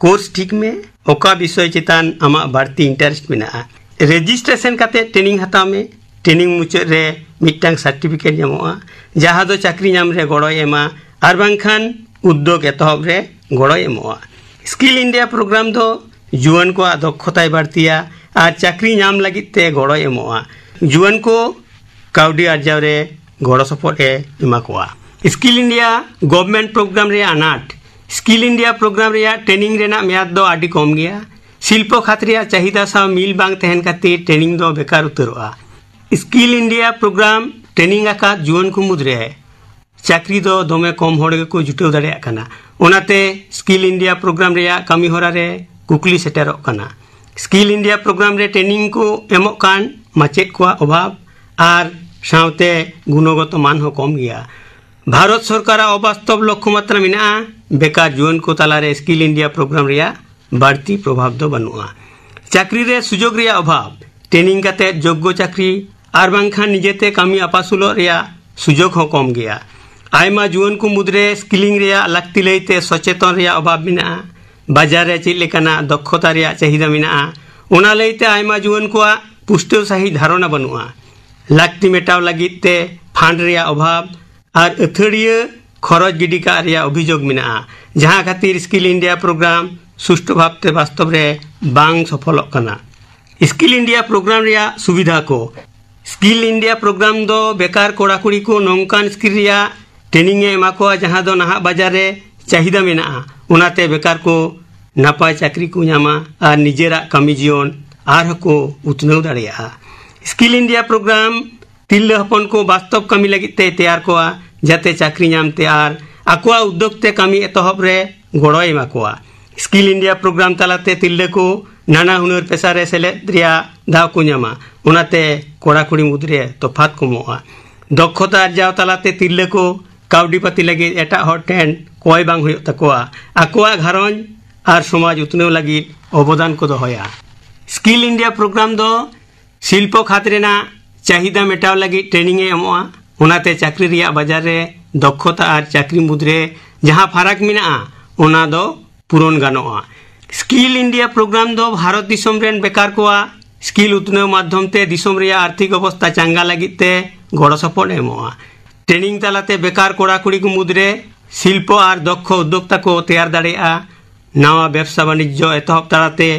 ᱠᱳᱨᱥ ᱴᱷᱤᱠ ᱢᱮ, ᱚᱠᱟ ᱵᱤᱥᱚᱭ ᱪᱮᱛᱟᱱ ᱟᱢᱟᱜ ᱵᱟᱹᱲᱛᱤ ᱤᱱᱴᱟᱨᱮᱥᱴ ᱢᱮᱱᱟᱜᱼᱟ᱾ ᱨᱮᱡᱤᱥᱴᱨᱮᱥᱚᱱ ᱠᱟᱛᱮ ᱴᱨᱮᱱᱤᱝ ᱦᱟᱛᱟᱣ ᱢᱮ᱾ ᱴᱨᱮᱱᱤᱝ ᱢᱩᱪᱟᱹᱫ ᱨᱮ ᱢᱤᱫᱴᱟᱝ ᱥᱟᱨᱴᱤᱯᱷᱤᱠᱮᱴ ᱧᱟᱢᱚᱜᱼᱟ, ᱡᱟᱦᱟᱸ ᱫᱚ ᱪᱟᱹᱠᱨᱤ ᱧᱟᱢ ᱨᱮ ᱜᱚᱲᱚᱭ ᱮᱢᱟ ᱟᱨ ᱵᱟᱝᱠᱷᱟᱱ ᱩᱫᱽᱫᱳᱜᱽ ᱮᱛᱚᱦᱚᱵ ᱨᱮ ᱜᱚᱲᱚᱭ ᱮᱢᱚᱜᱼᱟ᱾ ᱥᱠᱤᱞ ᱤᱱᱰᱤᱭᱟ ᱯᱨᱳᱜᱨᱟᱢ ᱫᱚ ᱡᱩᱣᱟᱹᱱ ᱠᱚᱣᱟᱜ ᱫᱚᱠᱷᱚᱛᱟᱭ ᱵᱟᱹᱲᱛᱤᱭᱟ ᱟᱨ ᱪᱟᱹᱠᱨᱤ ᱧᱟᱢ ᱞᱟᱹᱜᱤᱫ ᱛᱮ ᱜᱚᱲᱚᱭ ᱮᱢᱚᱜᱼᱟ᱾ ᱡᱩᱣᱟᱹᱱ ᱠᱚ ᱠᱟᱹᱣᱰᱤ ᱟᱨᱡᱟᱣ ᱨᱮ ᱜᱚᱲᱚ ᱥᱚᱯᱚᱦᱚᱫ ᱮ ᱮᱢᱟ ᱠᱚᱣᱟ᱾ ᱥᱠᱤᱞ ᱤᱱᱰᱤᱭᱟ ᱜᱚᱵᱷᱢᱮᱱᱴ ᱯᱨᱳᱜᱨᱟᱢ ᱨᱮᱭᱟᱜ ᱟᱱᱟᱴ᱾ ᱥᱠᱤᱞ ᱤᱱᱰᱤᱭᱟ ᱯᱨᱳᱜᱨᱟᱢ ᱨᱮᱭᱟᱜ ᱴᱨᱮᱱᱤᱝ ᱨᱮᱱᱟᱜ ᱢᱮᱭᱟᱫ ᱫᱚ ᱟᱹᱰᱤ ᱠᱚᱢ ᱜᱮᱭᱟ᱾ ᱥᱤᱞᱯᱚ ᱠᱷᱟᱛ ᱨᱮᱭᱟᱜ ᱪᱟᱦᱤᱫᱟ ᱥᱟᱶ ᱢᱤᱞ ᱵᱟᱝ ᱛᱟᱦᱮᱱ ᱠᱷᱟᱹᱛᱤᱨ ᱴᱨᱮᱱᱤᱝ ᱫᱚ ᱵᱮᱠᱟᱨ ᱩᱛᱟᱹᱨᱚᱜᱼᱟ᱾ ᱥᱠᱤᱞ ᱤᱱᱰᱤᱭᱟ ᱯᱨᱳᱜᱨᱟᱢ ᱴᱨᱮᱱᱤᱝ ᱟᱠᱟᱫ ᱡᱩᱣᱟᱹᱱ ᱠᱚ ᱢᱩᱫᱽᱨᱮ ᱪᱟᱹᱠᱨᱤ ᱫᱚ ᱫᱚᱢᱮ ᱠᱚᱢ ᱦᱚᱲ ᱜᱮᱠᱚ ᱡᱩᱴᱟᱹᱣ ᱫᱟᱲᱮᱭᱟᱜ ᱠᱟᱱᱟ᱾ ᱚᱱᱟᱛᱮ ᱥᱠᱤᱞ ᱤᱱᱰᱤᱭᱟ ᱯᱨᱳᱜᱨᱟᱢ ᱨᱮᱭᱟᱜ ᱠᱟᱹᱢᱤ ᱦᱚᱨᱟ ᱨᱮ ᱠᱩᱠᱞᱤ ᱥᱮᱴᱮᱨᱚᱜ ᱠᱟᱱᱟ᱾ ᱥᱠᱤᱞ ᱤᱱᱰᱤᱭᱟ ᱯᱨᱳᱜᱨᱟᱢ ᱨᱮ ᱴᱨᱮᱱᱤᱝ ᱠᱚ ᱮᱢᱚᱜ ᱠᱟᱱ ᱢᱟᱪᱮᱫ ᱠᱚᱣᱟᱜ ᱚᱵᱷᱟᱵᱽ ᱟᱨ ᱥᱟᱶᱛᱮ ᱜᱩᱱᱚᱜᱚᱛᱚ ᱢᱟᱱ ᱦᱚᱸ ᱠᱚᱢ ᱜᱮᱭᱟ᱾ ᱵᱷᱟᱨᱚᱛ ᱥᱚᱨᱠᱟᱨᱟᱜ ᱚᱵᱟᱥᱛᱚᱵ ᱞᱚᱠᱠᱷᱚ ᱢᱟᱛᱨᱟ ᱢᱮᱱᱟᱜᱼᱟ᱾ ᱵᱮᱠᱟᱨ ᱡᱩᱣᱟᱹᱱ ᱠᱚ ᱛᱟᱞᱟᱨᱮ ᱥᱠᱤᱞ ᱤᱱᱰᱤᱭᱟ ᱯᱨᱳᱜᱨᱟᱢ ᱨᱮᱭᱟᱜ ᱵᱟᱹᱲᱛᱤ ᱯᱨᱚᱵᱷᱟᱵᱽ ᱫᱚ ᱵᱟᱹᱱᱩᱜᱼᱟ᱾ ᱪᱟᱹᱠᱨᱤ ᱨᱮ ᱥᱩᱡᱳᱜᱽ ᱨᱮᱭᱟᱜ ᱚᱵᱷᱟᱵᱽ᱾ ᱴᱨᱮᱱᱤᱝ ᱠᱟᱛᱮ ᱡᱳᱜᱽᱜᱚ ᱪᱟᱹᱠᱨᱤ ᱟᱨ ᱵᱟᱝᱠᱷᱟᱱ ᱱᱤᱡᱮᱛᱮ ᱠᱟᱹᱢᱤ ᱟᱯᱟᱥᱩᱞᱚᱜ ᱨᱮᱭᱟᱜ ᱥᱩᱡᱳᱜᱽ ᱦᱚᱸ ᱠᱚᱢ ᱜᱮᱭᱟ᱾ ᱟᱭᱢᱟ ᱡᱩᱣᱟᱹᱱ ᱠᱚ ᱢᱩᱫᱽᱨᱮ ᱥᱠᱤᱞᱤᱝ ᱨᱮᱭᱟᱜ ᱞᱟᱹᱠᱛᱤ ᱞᱟᱹᱭᱛᱮ ᱥᱚᱪᱮᱛᱚᱱ ᱨᱮᱭᱟᱜ ᱚᱵᱷᱟᱵᱽ ᱢᱮᱱᱟᱜᱼᱟ᱾ ᱵᱟᱡᱟᱨ ᱨᱮ ᱪᱮᱫ ᱞᱮᱠᱟᱱᱟᱜ ᱫᱚᱠᱷᱚᱛᱟ ᱨᱮᱭᱟᱜ ᱪᱟᱹᱦᱤᱫᱟ ᱢᱮᱱᱟᱜᱼᱟ, ᱚᱱᱟ ᱞᱟᱹᱭᱛᱮ ᱟᱭᱢᱟ ᱡᱩᱣᱟᱹᱱ ᱠᱚᱣᱟᱜ ᱯᱩᱥᱴᱟᱹᱣ ᱥᱟᱹᱦᱤᱡ ᱫᱷᱟᱨᱚᱱᱟ ᱵᱟᱹᱱᱩᱜᱼᱟ᱾ ᱞᱟᱹᱠᱛᱤ ᱢᱮᱴᱟᱣ ᱞᱟᱹᱜᱤᱫ ᱛᱮ ᱯᱷᱟᱱᱰ ᱨᱮᱭᱟᱜ ᱚᱵᱷᱟᱵᱽ ᱟᱨ ᱟᱹᱛᱷᱟᱹᱲᱤᱭᱟᱹ ᱠᱷᱚᱨᱚᱪ ᱜᱤᱰᱤ ᱠᱟᱜ ᱨᱮᱭᱟᱜ ᱚᱵᱷᱤᱡᱳᱜᱽ ᱢᱮᱱᱟᱜᱼᱟ, ᱡᱟᱦᱟᱸ ᱠᱷᱟᱹᱛᱤᱨ ᱥᱠᱤᱞ ᱤᱱᱰᱤᱭᱟ ᱯᱨᱳᱜᱨᱟᱢ ᱥᱩᱥᱴᱷᱩ ᱵᱷᱟᱵᱽᱛᱮ ᱵᱟᱥᱛᱚᱵ ᱨᱮ ᱵᱟᱝ ᱥᱚᱯᱷᱚᱞᱚᱜ ᱠᱟᱱᱟ᱾ ᱥᱠᱤᱞ ᱤᱱᱰᱤᱭᱟ ᱯᱨᱳᱜᱨᱟᱢ ᱨᱮᱭᱟᱜ ᱥᱩᱵᱤᱫᱷᱟ ᱠᱚ᱾ ᱥᱠᱤᱞ ᱤᱱᱰᱤᱭᱟ ᱯᱨᱳᱜᱨᱟᱢ ᱫᱚ ᱵᱮᱠᱟᱨ ᱠᱚᱲᱟ ᱠᱩᱲᱤ ᱠᱚ ᱱᱚᱝᱠᱟᱱ ᱥᱠᱤᱞ ᱨᱮᱭᱟᱜ ᱴᱨᱮᱱᱤᱝ ᱮ ᱮᱢᱟ ᱠᱚᱣᱟ, ᱡᱟᱦᱟᱸ ᱫᱚ ᱱᱟᱦᱟᱜ ᱵᱟᱡᱟᱨ ᱨᱮ ᱪᱟᱦᱤᱫᱟ ᱢᱮᱱᱟᱜᱼᱟ᱾ ᱚᱱᱟᱛᱮ ᱵᱮᱠᱟᱨ ᱠᱚ ᱱᱟᱯᱟᱭ ᱪᱟᱹᱠᱨᱤ ᱠᱚ ᱧᱟᱢᱟ ᱟᱨ ᱱᱤᱡᱮᱨᱟᱜ ᱠᱟᱹᱢᱤ ᱡᱤᱭᱚᱱ ᱟᱨᱦᱚᱸ ᱠᱚ ᱩᱛᱱᱟᱹᱣ ᱫᱟᱲᱮᱭᱟᱜᱼᱟ᱾ ᱥᱠᱤᱞ ᱤᱱᱰᱤᱭᱟ ᱯᱨᱳᱜᱨᱟᱢ ᱛᱤᱨᱞᱟᱹ ᱦᱚᱯᱚᱱ ᱠᱚ ᱵᱟᱥᱛᱚᱵ ᱠᱟᱹᱢᱤ ᱞᱟᱹᱜᱤᱫ ᱛᱮ ᱛᱮᱭᱟᱨ ᱠᱚᱣᱟ, ᱡᱟᱛᱮ ᱪᱟᱹᱠᱨᱤ ᱧᱟᱢ ᱛᱮ ᱟᱨ ᱟᱠᱚᱣᱟᱜ ᱩᱫᱽᱫᱳᱜᱽ ᱛᱮ ᱠᱟᱹᱢᱤ ᱮᱛᱚᱦᱚᱵ ᱨᱮ ᱜᱚᱲᱚᱭ ᱮᱢᱟ ᱠᱚᱣᱟ᱾ ᱥᱠᱤᱞ ᱤᱱᱰᱤᱭᱟ ᱯᱨᱳᱜᱨᱟᱢ ᱛᱟᱞᱟᱛᱮ ᱛᱤᱨᱞᱟᱹ ᱠᱚ ᱱᱟᱱᱟ ᱦᱩᱱᱟᱹᱨ ᱯᱮᱥᱟ ᱨᱮ ᱥᱮᱞᱮᱫ ᱨᱮᱭᱟᱜ ᱫᱟᱣ ᱠᱚ ᱧᱟᱢᱟ᱾ ᱚᱱᱟᱛᱮ ᱠᱚᱲᱟ ᱠᱩᱲᱤ ᱢᱩᱫᱽᱨᱮ ᱛᱚᱯᱷᱟᱛ ᱠᱚᱢᱚᱜᱼᱟ᱾ ᱫᱚᱠᱷᱚᱛᱟ ᱟᱨᱡᱟᱣ ᱛᱟᱞᱟᱛᱮ ᱛᱤᱨᱞᱟᱹ ᱠᱚ ᱠᱟᱹᱣᱰᱤ ᱯᱟᱹᱛᱤ ᱞᱟᱹᱜᱤᱫ ᱮᱴᱟᱜ ᱦᱚᱲ ᱴᱷᱮᱱ ᱠᱚᱭ ᱵᱟᱝ ᱦᱩᱭᱩᱜ ᱛᱟᱠᱚᱣᱟ᱾ ᱟᱠᱚᱣᱟᱜ ᱜᱷᱟᱨᱚᱸᱡᱽ ᱟᱨ ᱥᱚᱢᱟᱡᱽ ᱩᱛᱱᱟᱹᱣ ᱞᱟᱹᱜᱤᱫ ᱚᱵᱚᱫᱟᱱ ᱠᱚ ᱫᱚᱦᱚᱭᱟ᱾ ᱥᱠᱤᱞ ᱤᱱᱰᱤᱭᱟ ᱯᱨᱳᱜᱨᱟᱢ ᱫᱚ ᱥᱤᱞᱯᱚ ᱠᱷᱟᱛ ᱨᱮᱱᱟᱜ ᱪᱟᱦᱤᱫᱟ ᱢᱮᱴᱟᱣ ᱞᱟᱹᱜᱤᱫ ᱴᱨᱮᱱᱤᱝ ᱮ ᱮᱢᱚᱜᱼᱟ᱾ ᱚᱱᱟᱛᱮ ᱪᱟᱹᱠᱨᱤ ᱨᱮᱭᱟᱜ ᱵᱟᱡᱟᱨ ᱨᱮ ᱫᱚᱠᱷᱚᱛᱟ ᱟᱨ ᱪᱟᱹᱠᱨᱤ ᱢᱩᱫᱽᱨᱮ ᱡᱟᱦᱟᱸ ᱯᱷᱟᱨᱟᱠ ᱢᱮᱱᱟᱜᱼᱟ, ᱚᱱᱟ ᱫᱚ ᱯᱩᱨᱚᱱ ᱜᱟᱱᱚᱜᱼᱟ᱾ ᱥᱠᱤᱞ ᱤᱱᱰᱤᱭᱟ ᱯᱨᱳᱜᱨᱟᱢ ᱫᱚ ᱵᱷᱟᱨᱚᱛ ᱫᱤᱥᱚᱢ ᱨᱮᱱ ᱵᱮᱠᱟᱨ ᱠᱚᱣᱟᱜ ᱥᱠᱤᱞ ᱩᱛᱱᱟᱹᱣ ᱢᱟᱫᱽᱫᱷᱚᱢ ᱛᱮ ᱫᱤᱥᱚᱢ ᱨᱮᱭᱟᱜ ᱟᱨᱛᱷᱤᱠ ᱚᱵᱚᱥᱛᱟ ᱪᱟᱸᱜᱟ ᱞᱟᱹᱜᱤᱫ ᱛᱮ ᱜᱚᱲᱚ ᱥᱚᱯᱚᱦᱚᱫ ᱮ ᱮᱢᱚᱜᱼᱟ᱾ ᱴᱨᱮᱱᱤᱝ ᱛᱟᱞᱟᱛᱮ ᱵᱮᱠᱟᱨ ᱠᱚᱲᱟ ᱠᱩᱲᱤ ᱠᱚ ᱢᱩᱫᱽᱨᱮ ᱥᱤᱞᱯᱚ ᱟᱨ ᱫᱚᱠᱷᱚ ᱩᱫᱽᱫᱳᱠᱛᱟ ᱠᱚ ᱛᱮᱭᱟᱨ ᱫᱟᱲᱮᱭᱟᱜᱼᱟ᱾ ᱱᱟᱣᱟ ᱵᱮᱵᱽᱥᱟ ᱵᱟᱱᱤᱡᱽᱡᱚ ᱮᱛᱚᱦᱚᱵ ᱛᱟᱞᱟᱛᱮ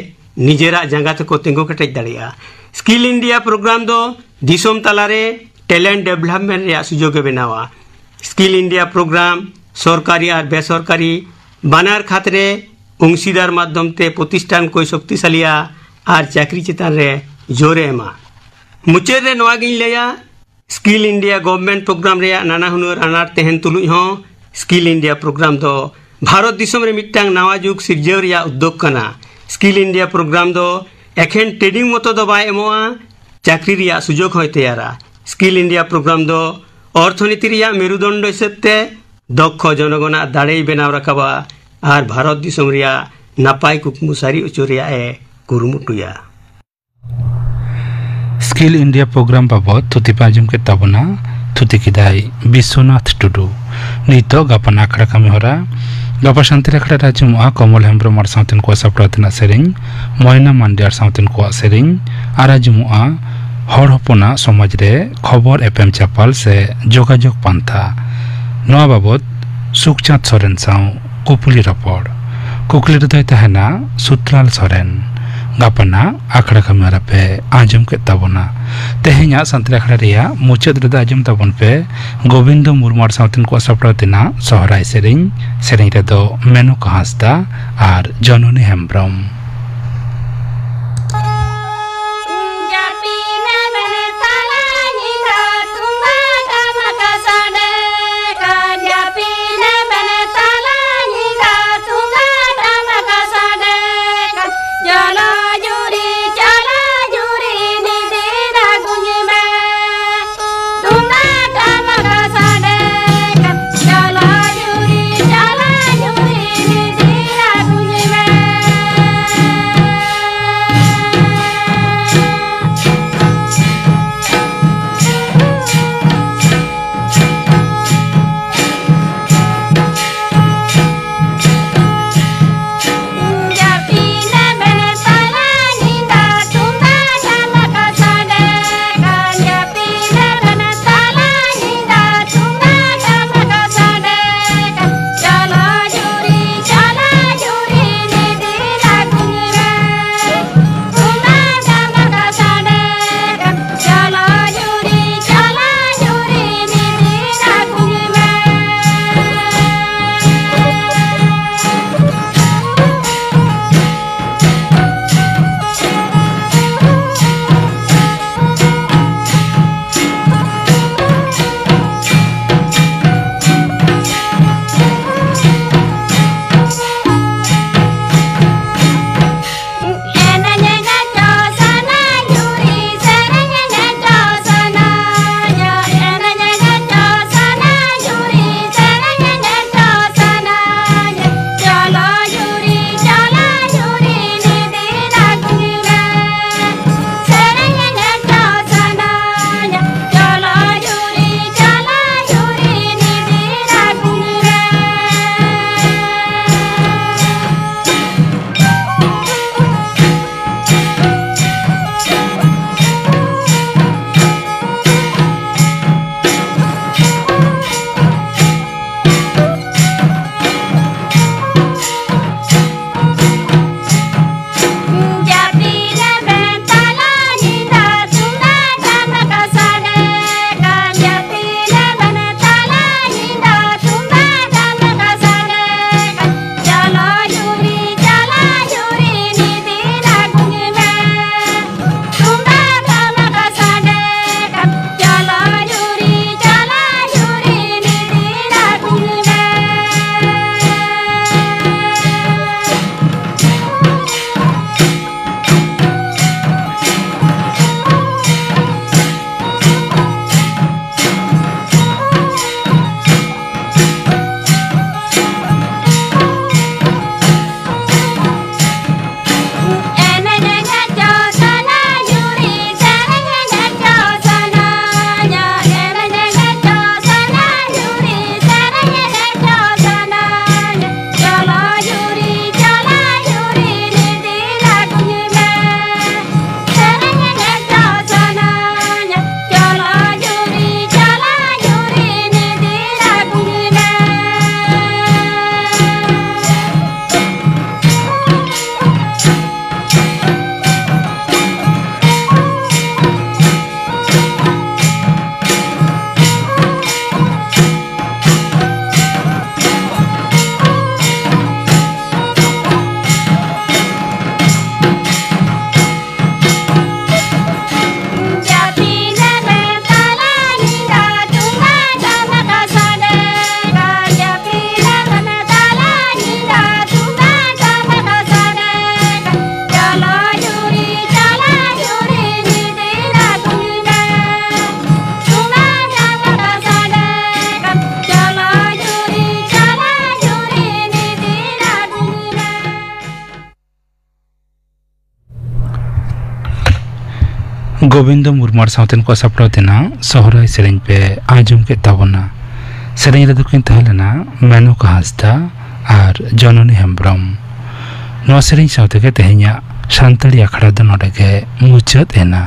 ᱱᱤᱡᱮᱨᱟᱜ ᱡᱟᱸᱜᱟ ᱛᱮᱠᱚ ᱛᱤᱸᱜᱩ ᱠᱮᱴᱮᱡ ᱫᱟᱲᱮᱭᱟᱜᱼᱟ᱾ ᱥᱠᱤᱞ ᱤᱱᱰᱤᱭᱟ ᱯᱨᱳᱜᱨᱟᱢ ᱫᱚ ᱫᱤᱥᱚᱢ ᱛᱟᱞᱟᱨᱮ ᱴᱮᱞᱮᱱᱴ ᱰᱮᱵᱷᱞᱚᱯᱢᱮᱱᱴ ᱨᱮᱭᱟᱜ ᱥᱩᱡᱳᱜᱽ ᱮ ᱵᱮᱱᱟᱣᱟ᱾ ᱥᱠᱤᱞ ᱤᱱᱰᱤᱭᱟ ᱯᱨᱳᱜᱨᱟᱢ ᱥᱚᱨᱠᱟᱨᱤ ᱟᱨ ᱵᱮᱥᱚᱨᱠᱟᱨᱤ ᱵᱟᱱᱟᱨ ᱠᱷᱟᱛ ᱨᱮ ᱚᱝᱥᱤᱫᱟᱨ ᱢᱟᱫᱽᱫᱷᱚᱢ ᱛᱮ ᱯᱨᱚᱛᱤᱥᱴᱷᱟᱱ ᱠᱚᱭ ᱥᱚᱠᱛᱤᱥᱟᱞᱤᱭᱟ ᱟᱨ ᱪᱟᱹᱠᱨᱤ ᱪᱮᱛᱟᱱ ᱨᱮ ᱡᱳᱨ ᱮ ᱮᱢᱟ᱾ ᱢᱩᱪᱟᱹᱫ ᱨᱮ ᱱᱚᱣᱟ ᱜᱤᱧ ᱞᱟᱹᱭᱟ, ᱥᱠᱤᱞ ᱤᱱᱰᱤᱭᱟ ᱜᱚᱵᱷᱢᱮᱱᱴ ᱯᱨᱳᱜᱨᱟᱢ ᱨᱮᱭᱟᱜ ᱱᱟᱱᱟ ᱦᱩᱱᱟᱹᱨ ᱟᱱᱟᱴ ᱛᱟᱦᱮᱱ ᱛᱩᱞᱩᱡ ᱦᱚᱸ ᱥᱠᱤᱞ ᱤᱱᱰᱤᱭᱟ ᱯᱨᱳᱜᱨᱟᱢ ᱫᱚ ᱵᱷᱟᱨᱚᱛ ᱫᱤᱥᱚᱢ ᱨᱮ ᱢᱤᱫᱴᱟᱝ ᱱᱟᱣᱟ ᱡᱩᱜᱽ ᱥᱤᱨᱡᱟᱹᱣ ᱨᱮᱭᱟᱜ ᱩᱫᱽᱫᱳᱜᱽ ᱠᱟᱱᱟ᱾ ᱥᱠᱤᱞ ᱤᱱᱰᱤᱭᱟ ᱯᱨᱳᱜᱨᱟᱢ ᱫᱚ ᱮᱠᱷᱮᱱ ᱴᱨᱮᱱᱤᱝ ᱢᱚᱛᱚ ᱫᱚ ᱵᱟᱭ ᱮᱢᱚᱜᱼᱟ, ᱪᱟᱹᱠᱨᱤ ᱨᱮᱭᱟᱜ ᱥᱩᱡᱳᱜᱽ ᱦᱚᱸᱭ ᱛᱮᱭᱟᱨᱟ᱾ ᱥᱠᱤᱞ ᱤᱱᱰᱤᱭᱟ ᱯᱨᱳᱜᱨᱟᱢ ᱫᱚ ᱚᱨᱛᱷᱚᱱᱤᱛᱤ ᱨᱮᱭᱟᱜ ᱢᱮᱨᱩᱫᱚᱱᱰᱚ ᱦᱤᱥᱟᱹᱵ ᱛᱮ ᱫᱚᱠᱷᱚ ᱡᱚᱱᱚᱜᱚᱱᱟᱜ ᱫᱟᱲᱮᱭ ᱵᱮᱱᱟᱣ ᱨᱟᱠᱟᱵᱟ ᱟᱨ ᱵᱷᱟᱨᱚᱛ ᱫᱤᱥᱚᱢ ᱨᱮᱭᱟᱜ ᱱᱟᱯᱟᱭ ᱠᱩᱠᱢᱩ ᱥᱟᱹᱨᱤ ᱦᱚᱪᱚ ᱨᱮᱭᱟᱜ ᱮ ᱠᱩᱨᱩᱢᱩᱴᱩᱭᱟ᱾ ᱥᱠᱤᱞ ᱤᱱᱰᱤᱭᱟ ᱯᱨᱳᱜᱨᱟᱢ ᱵᱟᱵᱚᱫ ᱛᱷᱩᱛᱤ ᱯᱮ ᱟᱸᱡᱚᱢ ᱠᱮᱫ ᱛᱟᱵᱚᱱᱟ᱾ ᱛᱷᱩᱛᱤ ᱠᱮᱫᱟᱭ ᱵᱤᱥᱥᱚᱱᱟᱛᱷ ᱴᱩᱰᱩ᱾ ᱱᱤᱛᱚᱜ ᱜᱟᱯᱟᱱ ᱟᱠᱷᱲᱟ ᱠᱟᱹᱢᱤ ᱦᱚᱨᱟ᱾ ᱜᱟᱯᱟ ᱥᱟᱱᱛᱟᱲᱤ ᱟᱠᱷᱲᱟ ᱨᱮ ᱟᱸᱡᱚᱢᱚᱜᱼᱟ ᱠᱚᱢᱚᱞ ᱦᱮᱢᱵᱨᱚᱢ ᱟᱨ ᱥᱟᱶᱛᱮᱱ ᱠᱚᱣᱟᱜ ᱥᱟᱯᱲᱟᱣ ᱛᱮᱱᱟᱜ ᱥᱮᱨᱮᱧ, ᱢᱚᱭᱱᱟ ᱢᱟᱱᱰᱤ ᱟᱨ ᱥᱟᱶᱛᱮᱱ ᱠᱚᱣᱟᱜ ᱥᱮᱨᱮᱧ, ᱟᱨ ᱟᱸᱡᱚᱢᱚᱜᱼᱟ ᱦᱚᱲ ᱦᱚᱯᱚᱱᱟᱜ ᱥᱚᱢᱟᱡᱽ ᱨᱮ ᱠᱷᱚᱵᱚᱨ ᱮᱯᱮᱢ ᱪᱟᱯᱟᱞ ᱥᱮ ᱡᱳᱜᱟᱡᱳᱜᱽ ᱯᱟᱱᱛᱷᱟ᱾ ᱱᱚᱣᱟ ᱵᱟᱵᱚᱫ ᱥᱩᱠᱪᱟᱸᱫᱽ ᱥᱚᱨᱮᱱ ᱥᱟᱶ ᱠᱩᱯᱞᱤ ᱨᱚᱯᱚᱲ᱾ ᱠᱩᱠᱞᱤ ᱨᱮᱫᱚᱭ ᱛᱟᱦᱮᱱᱟ ᱥᱩᱛᱨᱟᱞ ᱥᱚᱨᱮᱱ᱾ ᱜᱟᱯᱟᱱᱟᱜ ᱟᱠᱷᱲᱟ ᱠᱟᱹᱢᱤ ᱦᱚᱨᱟ ᱯᱮ ᱟᱸᱡᱚᱢ ᱠᱮᱫ ᱛᱟᱵᱚᱱᱟ᱾ ᱛᱮᱦᱮᱧᱟᱜ ᱥᱟᱱᱛᱟᱲᱤ ᱟᱠᱷᱲᱟ ᱨᱮᱭᱟᱜ ᱢᱩᱪᱟᱹᱫ ᱨᱮᱫᱚ ᱟᱸᱡᱚᱢ ᱛᱟᱵᱚᱱ ᱯᱮ ᱜᱳᱵᱤᱱᱫᱚ ᱢᱩᱨᱢᱩ ᱟᱨ ᱥᱟᱶᱛᱮᱱ ᱠᱚᱣᱟᱜ ᱥᱟᱯᱲᱟᱣ ᱛᱮᱱᱟᱜ ᱥᱚᱦᱨᱟᱭ ᱥᱮᱨᱮᱧ᱾ ᱥᱮᱨᱮᱧ ᱨᱮᱫᱚ ᱢᱮᱱᱚᱠᱟ ᱦᱟᱸᱥᱫᱟ ᱟᱨ ᱡᱚᱱᱚᱱᱤ ᱦᱮᱢᱵᱨᱚᱢ᱾ ᱜᱳᱵᱤᱱᱫᱚ ᱢᱩᱨᱢᱩ ᱟᱨ ᱥᱟᱶᱛᱮᱱ ᱠᱚ ᱥᱟᱯᱲᱟᱣ ᱛᱮᱱᱟᱜ ᱥᱚᱦᱨᱟᱭ ᱥᱮᱨᱮᱧ ᱯᱮ ᱟᱸᱡᱚᱢ ᱠᱮᱫ ᱛᱟᱵᱚᱱᱟ᱾ ᱥᱮᱨᱮᱧ ᱨᱮᱫᱚ ᱠᱤᱱ ᱛᱟᱦᱮᱸ ᱞᱮᱱᱟ ᱢᱮᱱᱚᱠᱟ ᱦᱟᱸᱥᱫᱟ ᱟᱨ ᱡᱚᱱᱚᱱᱤ ᱦᱮᱢᱵᱨᱚᱢ᱾ ᱱᱚᱣᱟ ᱥᱮᱨᱮᱧ ᱥᱟᱶ ᱛᱮᱜᱮ ᱛᱮᱦᱮᱧᱟᱜ ᱥᱟᱱᱛᱟᱲᱤ ᱟᱠᱷᱲᱟ ᱫᱚ ᱱᱚᱰᱮ ᱜᱮ ᱢᱩᱪᱟᱹᱫ ᱮᱱᱟ᱾